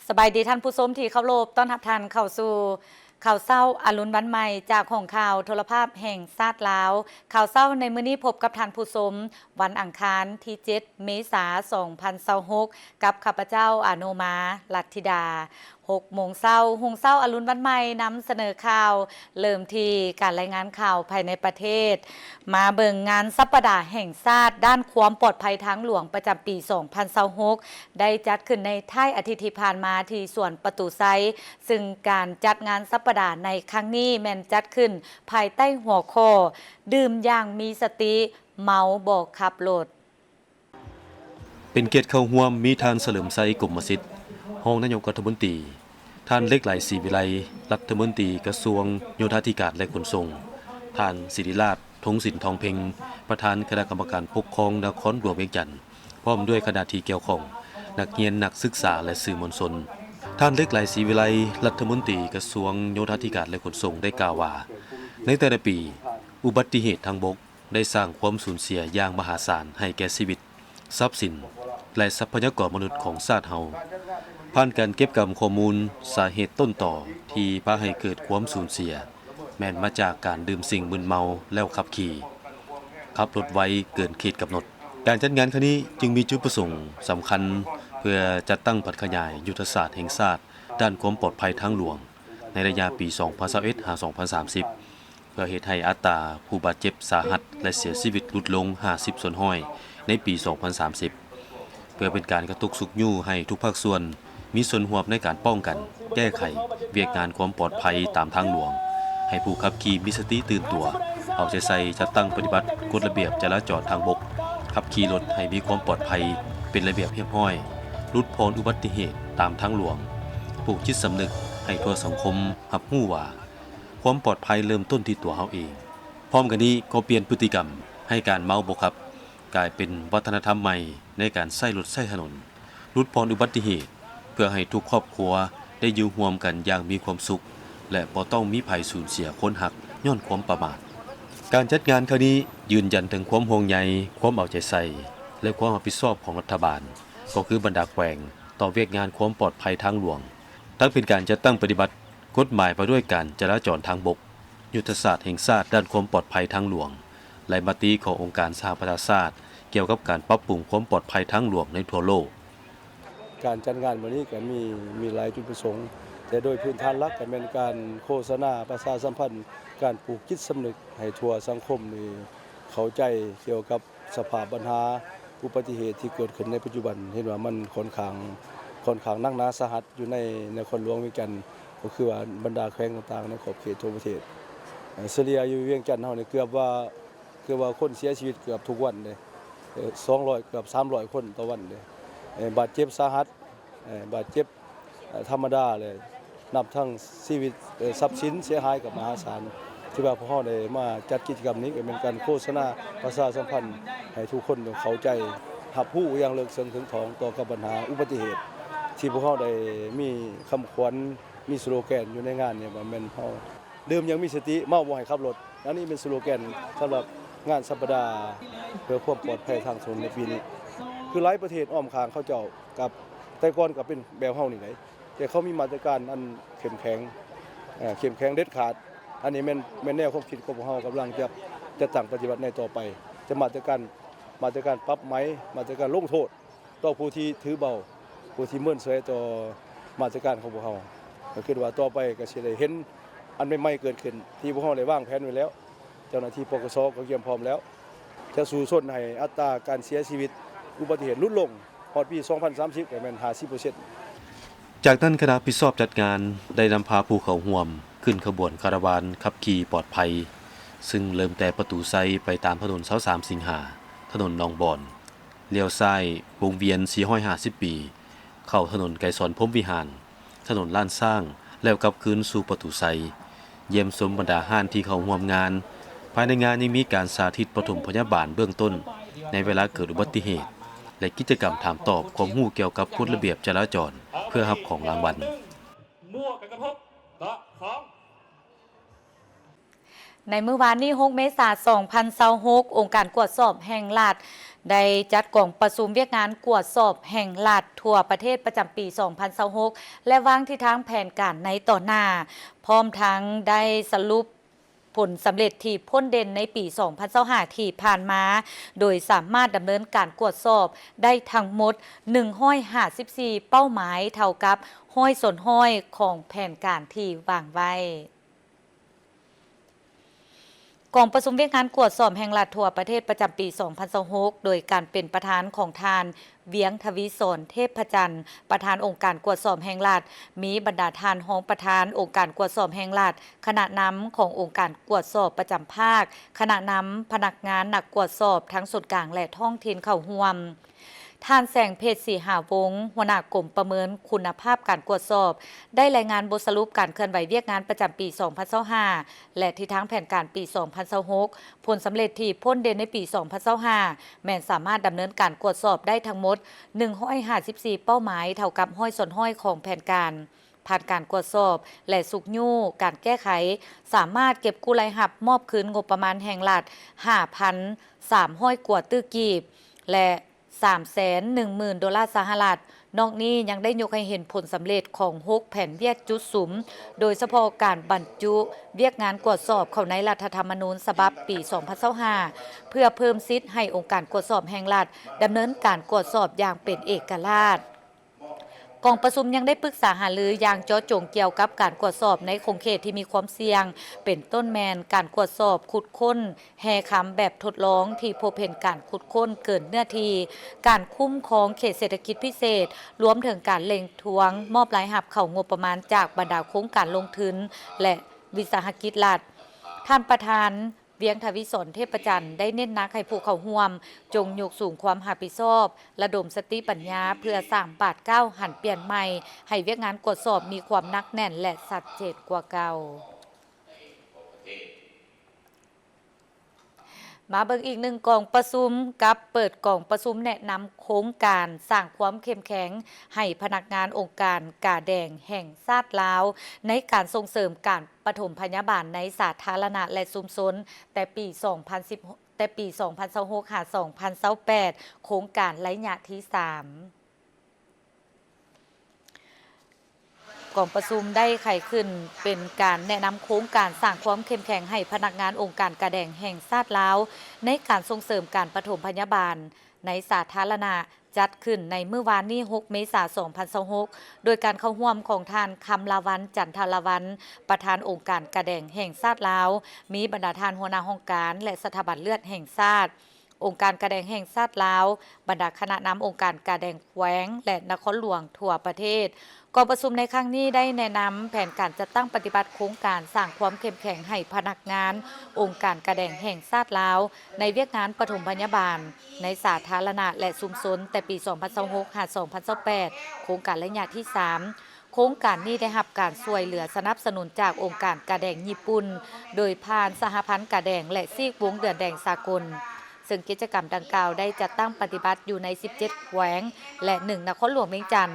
ສະບາຍດີທ່ານຜູ້ຊົມທີ່ເຄົາລົບ, ຕ້ອນຮັບທ່ານເຂົ້າສູ່ຂ່າວເຊົ້າອະລຸນວັນໃໝ່ ຈາກຫ້ອງຂ່າວໂທລະພາບແຫ່ງຊາດລາວ. ຂ່າວເຊົ້າໃນມື້ນີ້ພົບກັບທ່ານຜູ້ຊົມ ວັນອັງຄານທີເຈັດ ເມສາ ສອງພັນຊາວຫົກ ກັບຂ້າພະເຈົ້າ ອາໂນມາ ລັດທິດາ. ຫົກໂມງເຊົ້າ, ຮຸ່ງເຊົ້າອະລຸນວັນໃໝ່ ນຳສະເໜີຂ່າວ ເລີ່ມທີ່ການລາຍງານຂ່າວພາຍໃນປະເທດ. ມາເບິ່ງງານສັບປະດາແຫ່ງຊາດດ້ານຄວາມປອດໄພທາງຫຼວງປະຈຳປີສອງພັນຊາວຫົກ ໄດ້ຈັດຂຶ້ນໃນທ້າຍອາທິດທີ່ຜ່ານມາທີ່ສວນປະຕູໄຊ, ຊຶ່ງການຈັດງານສັບປະດາໃນຄັ້ງນີ້ແມ່ນຈັດຂຶ້ນພາຍໃຕ້ຫົວຂໍ້ ດື່ມຢ່າງມີສະຕິ, ເມົາບໍ່ຂັບລົດ. ເປັນກຽດເຂົ້າຮ່ວມມີທ່ານ ສະເຫຼີມໄຊ ກົມມະສິດ ຮອງນາຍົກລັດຖະມົນຕີ, ທ່ານ ເລັກໄຫຼ ສີວິໄລ ລັດຖະມົນຕີກະຊວງໂຍທາທິການ ແລະ ຂົນສົ່ງ, ທ່ານ ສິລິລາດ ທົງສິນທອງເພັງ ປະທານຄະນະກຳມະການປົກຄອງນະຄອນຫຼວງວຽງຈັນ ພ້ອມດ້ວຍຄະນະທີ່ກ່ຽວຂ້ອງ, ນັກຮຽນ, ນັກສຶກສາ ແລະ ສື່ມວນຊົນ. ທ່ານ ເລັກໄຫຼ ສີວິໄລ ລັດຖະມົນຕີກະຊວງໂຍທາທິການ ແລະ ຂົນສົ່ງ ໄດ້ກ່າວວ່າ ໃນແຕ່ລະປີ, ອຸບັດຕິເຫດທາງບົກ ໄດ້ສ້າງຄວາມສູນເສຍຢ່າງມະຫາສານໃຫ້ແກ່ຊີວິດ, ຊັບສິນ ແລະ ຊັບພະຍາກອນມະນຸດຂອງຊາດເຮົາ. ຜ່ານການເກັບກຳຂໍ້ມູນ, ສາເຫດຕົ້ນຕໍທີ່ພາໃຫ້ເກີດຄວາມສູນເສຍ ແມ່ນມາຈາກການດື່ມສິ່ງມຶນເມົາແລ້ວຂັບຂີ່, ຂັບລົດໄວເກີນເຂດກຳນົດ. ການຈັດງານຄັ້ງນີ້ຈຶ່ງມີຈຸດປະສົງສຳຄັນ ເພື່ອຈັດຕັ້ງຜັນຂະຫຍາຍຍຸດທະສາດແຫ່ງຊາດດ້ານຄວາມປອດໄພທາງຫຼວງ ໃນໄລຍະປີສອງພັນຊາວເອັດ ຫາ ສອງພັນສາມສິບ ເພື່ອເຮັດໃຫ້ອັດຕາຜູ້ບາດເຈັບສາຫັດ ແລະ ເສຍຊີວິດຫຼຸດລົງຫ້າສິບສ່ວນຮ້ອຍໃນປີສອງພັນສາມສິບ ເພື່ອເປັນການກະຕຸກຊຸກຍູ້ໃຫ້ທຸກພາກສ່ວນມີສ່ວນຮ່ວມໃນການປ້ອງກັນ, ແກ້ໄຂວຽກງານຄວາມປອດໄພຕາມທາງຫຼວງ, ໃຫ້ຜູ້ຂັບຂີ່ມີສະຕິຕື່ນຕົວ, ເອົາໃຈໃສ່ຈັດຕັ້ງປະຕິບັດກົດລະບຽບຈະລາຈອນທາງບົກ, ຂັບຂີ່ລົດໃຫ້ມີຄວາມປອດໄພ, ເປັນລະບຽບຮຽບຮ້ອຍ, ຫຼຸດຜ່ອນອຸບັດຕິເຫດຕາມທາງຫຼວງ, ປູກຈິດສຳນຶກໃຫ້ທົ່ວສັງຄົມຮັບຮູ້ວ່າ ຄວາມປອດໄພເລີ່ມຕົ້ນທີ່ຕົວເຮົາເອງ. ພ້ອມກັນນີ້ກໍປ່ຽນພຶດຕິກຳໃຫ້ການເມົາບໍ່ຂັບກາຍເປັນວັດທະນະທຳໃໝ່ໃນການໃຊ້ລົດໃຊ້ຖະໜົນ, ຫຼຸດຜ່ອນອຸບັດຕິເຫດ ເພື່ອໃຫ້ທຸກຄອບຄົວໄດ້ຢູ່ຮ່ວມກັນຢ່າງມີຄວາມສຸກ ແລະ ບໍ່ຕ້ອງມີໃຜສູນເສຍຄົນຮັກຍ້ອນຄວາມປະໝາດ. ການຈັດງານຄັ້ງນີ້ຢືນຢັນເຖິງຄວາມຫ່ວງໃຍ, ຄວາມເອົາໃຈໃສ່ ແລະ ຄວາມຮັບຜິດຊອບຂອງລັດຖະບານ, ກໍຄືບັນດາແຂວງ ຕໍ່ວຽກງານຄວາມປອດໄພທາງຫຼວງ, ທັງເປັນການຈັດຕັ້ງປະຕິບັດ ກົດໝາຍວ່າດ້ວຍການຈະລາຈອນທາງບົກ, ຍຸດທະສາດແຫ່ງຊາດດ້ານຄວາມປອດໄພທາງຫຼວງ ແລະ ມະຕິຂອງອົງການສະຫະປະຊາຊາດກ່ຽວກັບການປັບປຸງຄວາມປອດໄພທາງຫຼວງໃນທົ່ວໂລກ. ການຈັດງານມື້ນີ້ກໍມີ, ມີຫຼາຍຈຸດປະສົງ, ແຕ່ໂດຍພື້ນຖານຫຼັກກໍແມ່ນການໂຄສະນາປະຊາສຳພັນ, ການປູກຈິດສຳນຶກໃຫ້ທົ່ວສັງຄົມນີ້ເຂົ້າໃຈກ່ຽວກັບ ສະພາບບັນຫາອຸບັດຕິເຫດທີ່ເກີດຂຶ້ນໃນປັດຈຸບັນ ເຫັນວ່າມັນຂ້ອນຂ້າງ, ຂ້ອນຂ້າງໜັກໜາສາຫັດຢູ່ໃນນະຄອນຫຼວງວຽງຈັນ, ກໍຄືວ່າບັນດາແຂວງຕ່າງໆໃນຂອບເຂດທົ່ວປະເທດ. ເອີ ສະເລ່ຍຢູ່ວຽງຈັນເຮົານີ້ເກືອບວ່າ, ເກືອບວ່າຄົນເສຍຊີວິດເກືອບທຸກວັນເດ້, ເອີ ສອງຮ້ອຍ ເກືອບສາມຮ້ອຍຄົນຕໍ່ວັນເດ້, ເອີ ບາດເຈັບສາຫັດ, ເອີ ບາດເຈັບ ເອີ ທຳມະດາ ແລະ ນັບທັງຊີວິດ, ເອີ ຊັບສິນເສຍຫາຍກໍມະຫາສານ. ທີ່ວ່າພວກເຮົາໄດ້ມາຈັດກິດຈະກຳນີ້ ກໍແມ່ນການໂຄສະນາປະຊາສຳພັນໃຫ້ທຸກຄົນໄດ້ເຂົ້າໃຈ, ຮັບຮູ້ຢ່າງເລິກເຊິ່ງເຖິງຖອງຕໍ່ກັບບັນຫາອຸບັດຕິເຫດ ທີ່ພວກເຮົາໄດ້ມີຄຳຂວັນ, ມີສະໂລແກນຢູ່ໃນງານນີ້ ວ່າແມ່ນເຮົາ ດື່ມຢ່າງມີສະຕິ, ເມົາບໍ່ໃຫ້ຂັບລົດ. ອັນນີ້ເປັນສະໂລແກນສຳລັບງານສັບປະດາເພື່ອຄວາມປອດໄພທາງຖະໜົນໃນປີນີ້. ຄືຫຼາຍປະເທດອ້ອມຂ້າງເຂົາເຈົ້າກັບ ແຕ່ກ່ອນກໍເປັນແບບເຮົານີ້ໄດ໋, ແຕ່ເຂົາມີມາດຕະການອັນເຂັ້ມແຂງ, ເອີ ເຂັ້ມແຂງເດັດຂາດ. ອັນນີ້ແມ່ນ, ແມ່ນແນວຄວາມຄິດຂອງພວກເຮົາກຳລັງຈະຈັດຕັ້ງປະຕິບັດໃນຕໍ່ໄປ, ຈະມາດຕະການ, ມາດຕະການປັບໃໝ, ມາດຕະການລົງໂທດ ຕໍ່ຜູ້ທີ່ຖືເບົາ, ຜູ້ທີ່ເມີນເສຍຕໍ່ມາດຕະການຂອງພວກເຮົາ. ກໍຄິດວ່າຕໍ່ໄປກໍຊິໄດ້ເຫັນອັນໃໝ່ໆເກີດຂຶ້ນ ທີ່ພວກເຮົາໄດ້ວາງແຜນໄວ້ແລ້ວ. ເຈົ້າໜ້າທີ່ ປກສ ກໍກຽມພ້ອມແລ້ວ ຈະສູ້ຊົນໃຫ້ອັດຕາການເສຍຊີວິດອຸບັດຕິເຫດຫຼຸດລົງ ຮອດປີສອງພັນສາມສິບ ກໍແມ່ນຫ້າສິບເປີເຊັນ. ຈາກນັ້ນ ຄະນະຮັບຜິດຊອບຈັດງານໄດ້ນຳພາຜູ້ເຂົ້າຮ່ວມຂຶ້ນຂະບວນຄາລາວານຂັບຂີ່ປອດໄພ, ຊຶ່ງເລີ່ມແຕ່ປະຕູໄຊໄປຕາມຖະໜົນຊາວສາມສິງຫາ, ຖະໜົນໜອງບອນ, ລ້ຽວຊ້າຍວົງວຽນສີ່ຮ້ອຍຫ້າສິບປີ, ເຂົ້າຖະໜົນໄກສອນພົມວິຫານ, ຖະໜົນລ້ານຊ້າງ ແລ້ວກັບຄືນສູ່ປະຕູໄຊ, ຢ້ຽມຊົມບັນດາຮ້ານທີ່ເຂົ້າຮ່ວມງານ. ພາຍໃນງານຍັງມີການສາທິດປະຖົມພະຍາບານເບື້ອງຕົ້ນໃນເວລາເກີດອຸບັດຕິເຫດ ແລະ ກິດຈະກຳຖາມຕອບຄວາມຮູ້ກ່ຽວກັບກົດລະບຽບຈະລາຈອນ ເພື່ອຮັບຂອງລາງວັນ. ໝວກກັນນັກລົບ ເກາະສອງ. ໃນມື້ວານນີ້ ຫົກ ເມສາ ສອງພັນຊາວຫົກ, ອົງການກວດສອບແຫ່ງລັດ ໄດ້ຈັດກອງປະຊຸມວຽກງານກວດສອບແຫ່ງລັດທົ່ວປະເທດປະຈຳປີສອງພັນຊາວຫົກ ແລະ ວາງທິດທາງແຜນການໃນຕໍ່ໜ້າ, ພ້ອມທັງໄດ້ສະຫຼຸບຜົນສຳເລັດທີ່ພົ້ນເດັ່ນໃນປີສອງພັນຊາວຫ້າທີ່ຜ່ານມາ, ໂດຍສາມາດດຳເນີນການກວດສອບໄດ້ທັງໝົດໜຶ່ງຮ້ອຍຫ້າສິບສີ່ເປົ້າໝາຍ, ເທົ່າກັບຮ້ອຍສ່ວນຮ້ອຍຂອງແຜນການທີ່ວາງໄວ້. ກອງປະຊຸມວຽກງານກວດສອບແຫ່ງລັດທົ່ວປະເທດປະຈຳປີສອງພັນຊາວຫົກ ໂດຍການເປັນປະທານຂອງທ່ານ ວຽງທະວີສອນ ເທບພະຈັນ ປະທານອົງການກວດສອບແຫ່ງລັດ, ມີບັນດາທ່ານຮອງປະທານອົງການກວດສອບແຫ່ງລັດ, ຄະນະນຳຂອງອົງການກວດສອບປະຈຳພາກ, ຄະນະນຳພະນັກງານນັກກວດສອບທັງສ່ວນກາງ ແລະ ທ້ອງຖິ່ນເຂົ້າຮ່ວມ. ທ່ານ ແສງເພັດ ສີຫາວົງ ຫົວໜ້າກົມປະເມີນຄຸນນະພາບການກວດສອບ ໄດ້ລາຍງານບົດສະຫຼຸບການເຄື່ອນໄຫວວຽກງານປະຈຳປີສອງພັນຊາວຫ້າ ແລະ ທິດທາງແຜນການປີສອງພັນຊາວຫົກ. ຜົນສຳເລັດທີ່ພົ້ນເດັ່ນໃນປີສອງພັນຊາວຫ້າ ແມ່ນສາມາດດຳເນີນການກວດສອບໄດ້ທັງໝົດໜຶ່ງຮ້ອຍຫ້າສິບສີ່ເປົ້າໝາຍ, ເທົ່າກັບຮ້ອຍສ່ວນຮ້ອຍຂອງແຜນການ. ຜ່ານການກວດສອບ ແລະ ຊຸກຍູ້ການແກ້ໄຂ, ສາມາດເກັບກູ້ລາຍຮັບມອບຄືນງົບປະມານແຫ່ງລັດຫ້າພັນສາມຮ້ອຍກວ່າຕື້ກີບ ແລະ ສາມແສນໜຶ່ງໝື່ນໂດລາສະຫະລັດ. ນອກນີ້ຍັງໄດ້ຍົກໃຫ້ເຫັນຜົນສຳເລັດຂອງຫົກແຜນວຽກຈຸດສຸມ, ໂດຍສະເພາະການບັນຈຸວຽກງານກວດສອບເຂົ້າໃນລັດຖະທຳມະນູນສະບັບປີສອງພັນຊາວຫ້າ ເພື່ອເພີ່ມສິດໃຫ້ອົງການກວດສອບແຫ່ງລັດດຳເນີນການກວດສອບຢ່າງເປັນເອກະລາດ. ກອງປະຊຸມຍັງໄດ້ປຶກສາຫາລືຢ່າງເຈາະຈົງກ່ຽວກັບການກວດສອບໃນຂົງເຂດທີ່ມີຄວາມສ່ຽງ, ເປັນຕົ້ນແມ່ນການກວດສອບຂຸດຄົ້ນ ແຮ່ຄຳແບບທົດລອງທີ່ພົບເຫັນການຂຸດຄົ້ນເກີນເນື້ອທີ່, ການຄຸ້ມຄອງເຂດເສດຖະກິດພິເສດ, ລວມເຖິງການເລັ່ງທວງມອບລາຍຮັບເຂົ້າງົບປະມານຈາກບັນດາໂຄງການລົງທຶນ ແລະ ວິສາຫະກິດລັດ. ທ່ານປະທານ ວຽງທະວີສອນ ເທບພະຈັນ ໄດ້ເນັ້ນໜັກໃຫ້ຜູ້ເຂົ້າຮ່ວມຈົ່ງຍົກສູງຄວາມຮັບຜິດຊອບ, ລະດົມສະຕິປັນຍາເພື່ອສ້າງບາດກ້າວຫັນປ່ຽນໃໝ່, ໃຫ້ວຽກງານກວດສອບມີຄວາມໜັກແໜ້ນ ແລະ ຊັດເຈນກວ່າເກົ່າ. ມາເບິ່ງອີກໜຶ່ງກອງປະຊຸມ ກັບເປີດກອງປະຊຸມແນະນຳໂຄງການສ້າງຄວາມເຂັ້ມແຂງໃຫ້ພະນັກງານອົງການກາແດງແຫ່ງຊາດລາວ ໃນການສົ່ງເສີມການປະຖົມພະຍາບານໃນສາທາລະນະ ແລະ ຊຸມຊົນ ແຕ່ປີສອງພັນສິບ ແຕ່ປີສອງພັນຊາວຫົກ ຫາ ສອງພັນຊາວແປດ ໂຄງການໄລຍະທີສາມ. ກອງປະຊຸມໄດ້ໄຂຂຶ້ນເປັນການແນະນຳໂຄງການສ້າງຄວາມເຂັ້ມແຂງໃຫ້ພະນັກງານອົງການກາແດງແຫ່ງຊາດລາວ ໃນການສົ່ງເສີມການປະຖົມພະຍາບານໃນສາທາລະນະ ຈັດຂຶ້ນໃນມື້ວານນີ້ ຫົກ ເມສາ ສອງພັນຊາວຫົກ ໂດຍການເຂົ້າຮ່ວມຂອງທ່ານ ຄຳລາວັນ ຈັນທະລາວັນ ປະທານອົງການກາແດງແຫ່ງຊາດລາວ, ມີບັນດາທ່ານຫົວໜ້າຫ້ອງການ ແລະ ສະຖາບັນເລືອດແຫ່ງຊາດ, ອົງການກາແດງແຫ່ງຊາດລາວ, ບັນດາຄະນະນຳອົງການກາແດງແຂວງ ແລະ ນະຄອນຫຼວງທົ່ວປະເທດ. ກອງປະຊຸມໃນຄັ້ງນີ້ໄດ້ແນະນຳແຜນການຈັດຕັ້ງປະຕິບັດໂຄງການສ້າງຄວາມເຂັ້ມແຂງໃຫ້ພະນັກງານອົງການກາແດງແຫ່ງຊາດລາວ ໃນວຽກງານປະຖົມພະຍາບານໃນສາທາລະນະ ແລະ ຊຸມຊົນ ແຕ່ປີສອງພັນຊາວຫົກ ຫາ ສອງພັນຊາວແປດ ໂຄງການໄລຍະທີສາມ. ໂຄງການນີ້ໄດ້ຮັບການຊ່ວຍເຫຼືອສະໜັບສະໜູນຈາກອົງການກາແດງຍີ່ປຸ່ນ ໂດຍຜ່ານສະຫະພັນກາແດງ ແລະ ຊີກວົງເດືອນແດງສາກົນ. ເຊິ່ງກິດຈະກຳດັ່ງກ່າວໄດ້ຈັດຕັ້ງປະຕິບັດຢູ່ໃນສິບເຈັດແຂວງ ແລະ ໜຶ່ງ ນະຄອນຫຼວງວຽງຈັນ.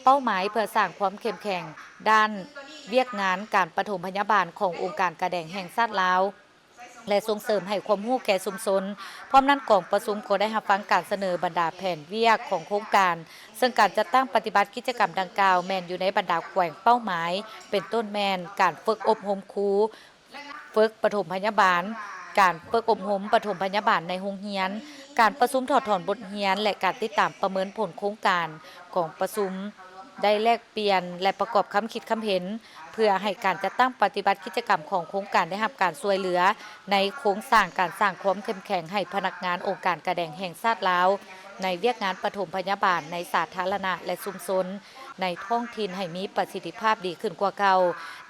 ເປົ້າໝາຍເພື່ອສ້າງຄວາມເຂັ້ມແຂງດ້ານວຽກງານການປະຖົມພະຍາບານຂອງອົງການກາແດງແຫ່ງຊາດລາວ ແລະ ສົ່ງເສີມໃຫ້ຄວາມຮູ້ແກ່ຊຸມຊົນ. ພ້ອມນັ້ນ, ກອງປະຊຸມກໍໄດ້ຮັບຟັງການສະເໜີບັນດາແຜນວຽກຂອງໂຄງການ, ເຊິ່ງການຈັດຕັ້ງປະຕິບັດກິດຈະກຳດັ່ງກ່າວແມ່ນຢູ່ໃນບັນດາແຂວງເປົ້າໝາຍ, ເປັນຕົ້ນແມ່ນການຝຶກອົບຮົມຄູ, ຝຶກປະຖົມພະຍາບານ, ການຝຶກອົບຮົມປະຖົມພະຍາບານໃນໂຮງຮຽນ, ການປະຊຸມຖອດຖອນບົດຮຽນ ແລະ ການຕິດຕາມປະເມີນຜົນໂຄງການ. ກອງປະຊຸມໄດ້ແລກປ່ຽນ ແລະ ປະກອບຄຳຄິດຄຳເຫັນ ເພື່ອໃຫ້ການຈັດຕັ້ງປະຕິບັດກິດຈະກຳຂອງໂຄງການໄດ້ຮັບການຊ່ວຍເຫຼືອໃນໂຄງສ້າງການສ້າງຄວາມເຂັ້ມແຂງໃຫ້ພະນັກງານອົງການກາແດງແຫ່ງຊາດລາວ ໃນວຽກງານປະຖົມພະຍາບານໃນສາທາລະນະ ແລະ ຊຸມຊົນ ໃນທ້ອງຖິ່ນໃຫ້ມີປະສິດທິພາບດີຂຶ້ນກວ່າເກົ່າ.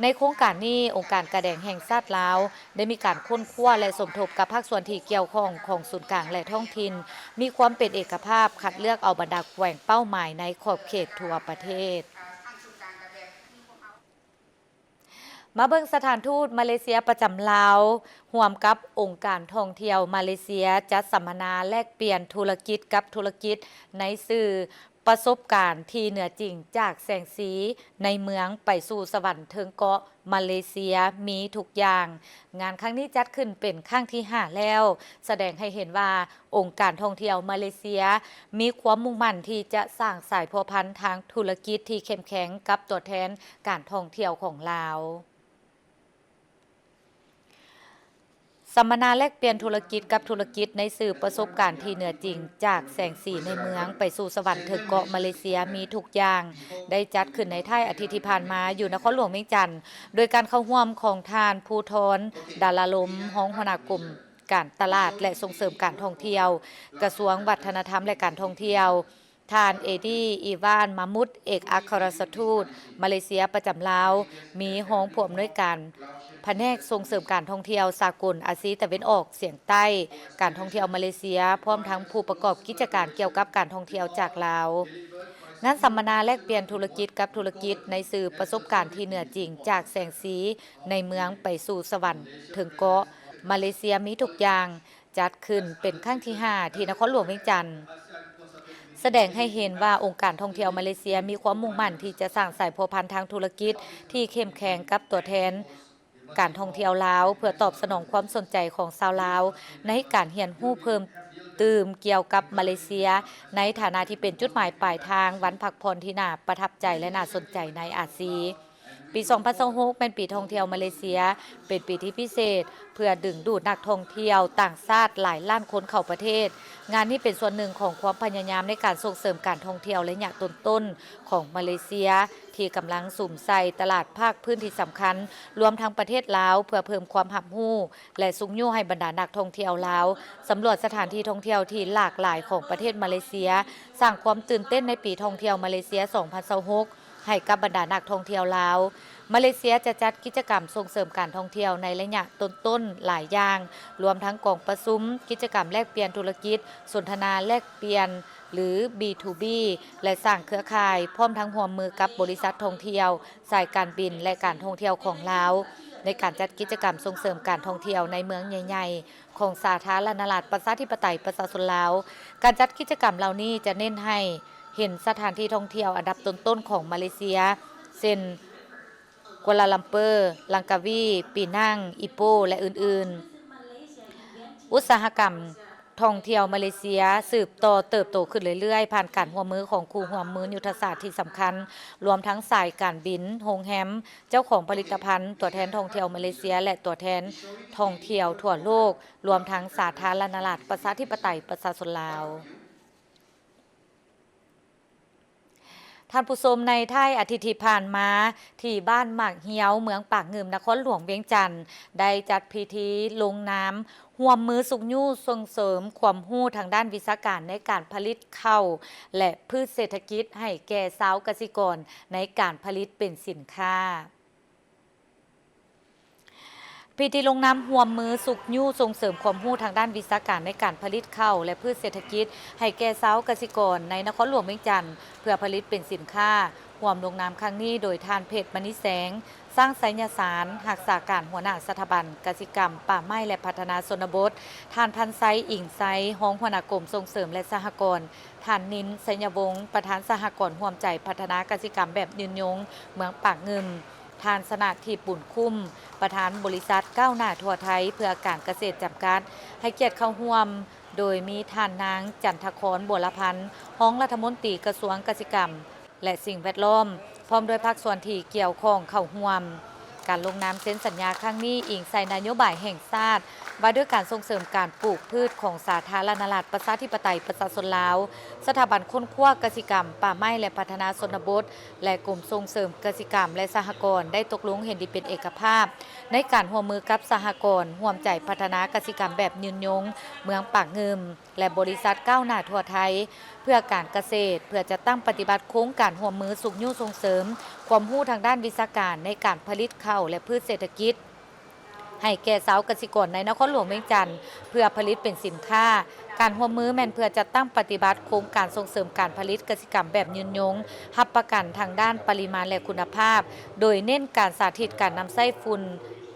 ໃນໂຄງການນີ້, ອົງການກາແດງແຫ່ງຊາດລາວ ໄດ້ມີການຄົ້ນຄວ້າ ແລະ ສົມທົບກັບພາກສ່ວນທີ່ກ່ຽວຂ້ອງຂອງສູນກາງ ແລະ ທ້ອງຖິ່ນ, ມີຄວາມເປັນເອກະພາບ, ຄັດເລືອກເອົາບັນດາແຂວງເປົ້າໝາຍໃນຂອບເຂດທົ່ວປະເທດ. ມາເບິ່ງສະຖານທູດມາເລເຊຍປະຈຳລາວ ຮ່ວມກັບອົງການທ່ອງທ່ຽວມາເລເຊຍ ຈັດສຳມະນາແລກປ່ຽນທຸລະກິດກັບທຸລະກິດ ໃນຊື່ ປະສົບການທີ່ເໜືອຈິງ ຈາກແສງສີໃນເມືອງໄປສູ່ສະຫວັນເທິງເກາະ ມາເລເຊຍມີທຸກຢ່າງ. ງານຄັ້ງນີ້ຈັດຂຶ້ນເປັນຄັ້ງທີຫ້າແລ້ວ, ສະແດງໃຫ້ເຫັນວ່າອົງການທ່ອງທ່ຽວມາເລເຊຍມີຄວາມມຸ່ງໝັ້ນທີ່ຈະສ້າງສາຍພົວພັນທາງທຸລະກິດທີ່ເຂັ້ມແຂງກັບຕົວແທນການທ່ອງທ່ຽວຂອງລາວ. ສຳມະນາແລກປ່ຽນທຸລະກິດກັບທຸລະກິດ ໃນຊື່ປະສົບການທີ່ເໜືອຈິງ ຈາກແສງສີໃນເມືອງໄປສູ່ສະຫວັນເທິງເກາະມາເລເຊຍມີທຸກຢ່າງ ໄດ້ຈັດຂຶ້ນໃນທ້າຍອາທິດທີ່ຜ່ານມາ ຢູ່ນະຄອນຫຼວງວຽງຈັນ ໂດຍການເຂົ້າຮ່ວມຂອງທ່ານ ພູທອນ ດາລາລົມ ຮອງຫົວໜ້າກົມການຕະຫຼາດ ແລະ ສົ່ງເສີມການທ່ອງທ່ຽວ ກະຊວງວັດທະນະທຳ ແລະ ການທ່ອງທ່ຽວ, ທ່ານ ເອດີ ອີວານ ມາມຸດ ເອກອັກຄະລັດຖະທູດມາເລເຊຍປະຈຳລາວ, ມີຮອງຜູ້ອຳນວຍການພະແນກສົ່ງເສີມການທ່ອງທ່ຽວສາກົນອາຊີຕາເວັນອອກສຽງໃຕ້ ການທ່ອງທ່ຽວມາເລເຊຍ, ພ້ອມທັງຜູ້ປະກອບກິດຈະການກ່ຽວກັບການທ່ອງທ່ຽວຈາກລາວ. ງານສຳມະນາແລກປ່ຽນທຸລະກິດກັບທຸລະກິດ ໃນຊື່ປະສົບການທີ່ເໜືອຈິງ ຈາກແສງສີໃນເມືອງໄປສູ່ສະຫວັນເທິງເກາະ ມາເລເຊຍມີທຸກຢ່າງ ຈັດຂຶ້ນເປັນຄັ້ງທີຫ້າທີ່ນະຄອນຫຼວງວຽງຈັນ, ສະແດງໃຫ້ເຫັນວ່າອົງການທ່ອງທ່ຽວມາເລເຊຍມີຄວາມມຸ່ງໝັ້ນທີ່ຈະສ້າງສາຍພົວພັນທາງທຸລະກິດທີ່ເຂັ້ມແຂງກັບຕົວແທນການທ່ອງທ່ຽວລາວ ເພື່ອຕອບສະໜອງຄວາມສົນໃຈຂອງຊາວລາວໃນການຮຽນຮູ້ເພີ່ມຕື່ມກ່ຽວກັບມາເລເຊຍ ໃນຖານະທີ່ເປັນຈຸດໝາຍປາຍທາງວັນພັກຜ່ອນທີ່ໜ້າປະທັບໃຈ ແລະ ໜ້າສົນໃຈໃນອາຊີ. ປີສອງພັນຊາວຫົກ ແມ່ນປີທ່ອງທ່ຽວມາເລເຊຍ, ເປັນປີທີ່ພິເສດ ເພື່ອດຶງດູດນັກທ່ອງທ່ຽວຕ່າງຊາດຫຼາຍລ້ານຄົນເຂົ້າປະເທດ. ງານນີ້ເປັນສ່ວນໜຶ່ງຂອງຄວາມພະຍາຍາມໃນການສົ່ງເສີມການທ່ອງທ່ຽວໄລຍະຕົ້ນໆຂອງມາເລເຊຍ ທີ່ກຳລັງສຸມໃສ່ຕະຫຼາດພາກພື້ນທີ່ສຳຄັນ, ລວມທັງປະເທດລາວ, ເພື່ອເພີ່ມຄວາມຮັບຮູ້ ແລະ ຊຸກຍູ້ໃຫ້ບັນດານັກທ່ອງທ່ຽວລາວສຳຫຼວດສະຖານທີ່ທ່ອງທ່ຽວທີ່ຫຼາກຫຼາຍຂອງປະເທດມາເລເຊຍ, ສ້າງຄວາມຕື່ນເຕັ້ນໃນປີທ່ອງທ່ຽວມາເລເຊຍສອງພັນຊາວຫົກ ໃຫ້ກັບບັນດານັກທ່ອງທ່ຽວລາວ. ມາເລເຊຍຈະຈັດກິດຈະກຳສົ່ງເສີມການທ່ອງທ່ຽວໃນໄລຍະຕົ້ນໆຫຼາຍຢ່າງ, ລວມທັງກອງປະຊຸມ, ກິດຈະກຳແລກປ່ຽນທຸລະກິດ, ສົນທະນາແລກປ່ຽນ ຫຼື ບີທູບີ ແລະ ສ້າງເຄືອຂ່າຍ, ພ້ອມທັງຮ່ວມມືກັບບໍລິສັດທ່ອງທ່ຽວ, ສາຍການບິນ ແລະ ການທ່ອງທ່ຽວຂອງລາວ ໃນການຈັດກິດຈະກຳສົ່ງເສີມການທ່ອງທ່ຽວໃນເມືອງໃຫຍ່ໆຂອງສາທາລະນະລັດ ປະຊາທິປະໄຕ ປະຊາຊົນລາວ. ການຈັດກິດຈະກຳເຫຼົ່ານີ້ຈະເນັ້ນໃຫ້ ເຫັນສະຖານທີ່ທ່ອງທ່ຽວອັນດັບຕົ້ນໆຂອງມາເລເຊຍ ເຊັ່ນ ກົວລາລຳເປີ, ລັງກາວີ, ປີນັງ, ອີໂປ ແລະ ອື່ນໆ. ອຸດສາຫະກຳທ່ອງທ່ຽວມາເລເຊຍສືບຕໍ່ເຕີບໂຕຂຶ້ນເລື້ອຍໆ ຜ່ານການຮ່ວມມືຂອງຄູ່ຮ່ວມມືຍຸດທະສາດທີ່ສຳຄັນ, ລວມທັງສາຍການບິນ, ໂຮງແຮມ, ເຈົ້າຂອງຜະລິດຕະພັນ, ຕົວແທນທ່ອງທ່ຽວມາເລເຊຍ ແລະ ຕົວແທນທ່ອງທ່ຽວທົ່ວໂລກ, ລວມທັງສາທາລະນະລັດ ປະຊາທິປະໄຕ ປະຊາຊົນລາວ. ທ່ານຜູ້ຊົມ, ໃນທ້າຍອາທິດທີ່ຜ່ານມາ, ທີ່ບ້ານໝາກຮຽວ, ເມືອງປາກງື່ມ, ນະຄອນຫຼວງວຽງຈັນ, ໄດ້ຈັດພິທີລົງນາມຮ່ວມມືຊຸກຍູ້ສົ່ງເສີມຄວາມຮູ້ທາງດ້ານວິຊາການໃນການຜະລິດເຂົ້າ ແລະ ພືດເສດຖະກິດໃຫ້ແກ່ຊາວກະສິກອນໃນການຜະລິດເປັນສິນຄ້າ. ພິທີລົງນາມຮ່ວມມືຊຸກຍູ້ສົ່ງເສີມຄວາມຮູ້ທາງດ້ານວິຊາການໃນການຜະລິດເຂົ້າ ແລະ ພືດເສດຖະກິດໃຫ້ແກ່ຊາວກະສິກອນໃນນະຄອນຫຼວງວຽງຈັນ ເພື່ອຜະລິດເປັນສິນຄ້າ ຮ່ວມລົງນາມຄັ້ງນີ້ໂດຍທ່ານ ເພັດ ມະນີແສງ ຊ້າງໄຊຍະສານ ຮັກສາການຫົວໜ້າສະຖາບັນກະສິກຳ, ປ່າໄມ້ ແລະ ພັດທະນາຊົນນະບົດ, ທ່ານ ພັນໄຊ ອີງໄຊ ຮອງຫົວໜ້າກົມສົ່ງເສີມ ແລະ ສະຫະກອນ, ທ່ານ ນິນ ໄຊຍະວົງ ປະທານສະຫະກອນຮ່ວມໃຈພັດທະນາກະສິກຳແບບຍືນຍົງເມືອງປາກງື່ມ, ທ່ານ ຊະນະທິບ ບຸນຄຸ້ມ ປະທານບໍລິສັດກ້າວໜ້າທົ່ວໄທເພື່ອການກະເສດຈຳກັດ ໃຫ້ກຽດເຂົ້າຮ່ວມ, ໂດຍມີທ່ານນາງ ຈັນທະຄອນ ບົວລະພັນ ຮອງລັດຖະມົນຕີກະຊວງກະສິກຳ ແລະ ສິ່ງແວດລ້ອມ ພ້ອມດ້ວຍພາກສ່ວນທີ່ກ່ຽວຂ້ອງເຂົ້າຮ່ວມ. ການລົງນາມເຊັນສັນຍາຄັ້ງນີ້ ອີງໃສ່ນະໂຍບາຍແຫ່ງຊາດ ວ່າດ້ວຍການສົ່ງເສີມການປູກພືດຂອງສາທາລະນະລັດ ປະຊາທິປະໄຕ ປະຊາຊົນລາວ, ສະຖາບັນຄົ້ນຄວ້າກະສິກຳ, ປ່າໄມ້ ແລະ ພັດທະນາຊົນນະບົດ ແລະ ກົມສົ່ງເສີມກະສິກຳ ແລະ ສະຫະກອນ ໄດ້ຕົກລົງເຫັນດີເປັນເອກະພາບ ໃນການຮ່ວມມືກັບສະຫະກອນຮ່ວມໃຈພັດທະນາກະສິກຳແບບຍືນຍົງເມືອງປາກງື່ມ ແລະ ບໍລິສັດກ້າວໜ້າທົ່ວໄທເພື່ອການກະເສດ ເພື່ອຈັດຕັ້ງປະຕິບັດໂຄງການຮ່ວມມືຊຸກຍູ້ສົ່ງເສີມຄວາມຮູ້ທາງດ້ານວິຊາການໃນການຜະລິດເຂົ້າ ແລະ ພືດເສດຖະກິດ ໃຫ້ແກ່ຊາວກະສິກອນໃນນະຄອນຫຼວງວຽງຈັນ ເພື່ອຜະລິດເປັນສິນຄ້າ. ການຮ່ວມມືແມ່ນເພື່ອຈັດຕັ້ງປະຕິບັດໂຄງການສົ່ງເສີມການຜະລິດກະສິກຳແບບຍືນຍົງ, ຮັບປະກັນທາງດ້ານປະລິມານ ແລະ ຄຸນນະພາບ, ໂດຍເນັ້ນການສາທິດການນຳໃຊ້ຝຸ່ນ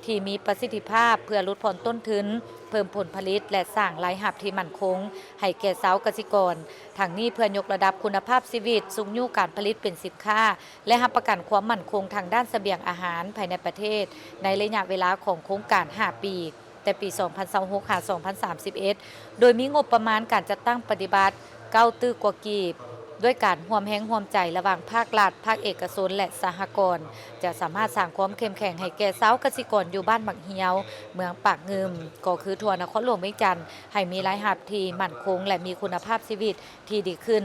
ທີ່ມີປະສິດທິພາບ ເພື່ອຫຼຸດຜ່ອນຕົ້ນທຶນ, ເພີ່ມຜົນຜະລິດ ແລະ ສ້າງລາຍຮັບທີ່ໝັ້ນຄົງໃຫ້ແກ່ຊາວກະສິກອນ. ທັງນີ້ເພື່ອຍົກລະດັບຄຸນນະພາບຊີວິດ, ຊຸກຍູ້ການຜະລິດເປັນສິນຄ້າ ແລະ ຮັບປະກັນຄວາມໝັ້ນຄົງທາງດ້ານສະບຽງອາຫານພາຍໃນປະເທດ ໃນໄລຍະເວລາຂອງໂຄງການຫ້າປີ ແຕ່ປີສອງພັນຊາວຫົກ ຫາ ສອງພັນສາມສິບເອັດ ໂດຍມີງົບປະມານການຈັດຕັ້ງປະຕິບັດ ເກົ້າຕື້ກວ່າກີບ, ດ້ວຍການຮ່ວມແຮງຮ່ວມໃຈລະຫວ່າງພາກລັດ, ພາກເອກະຊົນ ແລະ ສະຫະກອນ ຈະສາມາດສ້າງຄວາມເຂັ້ມແຂງໃຫ້ແກ່ຊາວກະສິກອນຢູ່ບ້ານບັກຮຽວ, ເມືອງປາກງື່ມ ກໍຄືທົ່ວນະຄອນຫຼວງວຽງຈັນ ໃຫ້ມີລາຍຮັບທີ່ໝັ້ນຄົງ ແລະ ມີຄຸນນະພາບຊີວິດທີ່ດີຂຶ້ນ.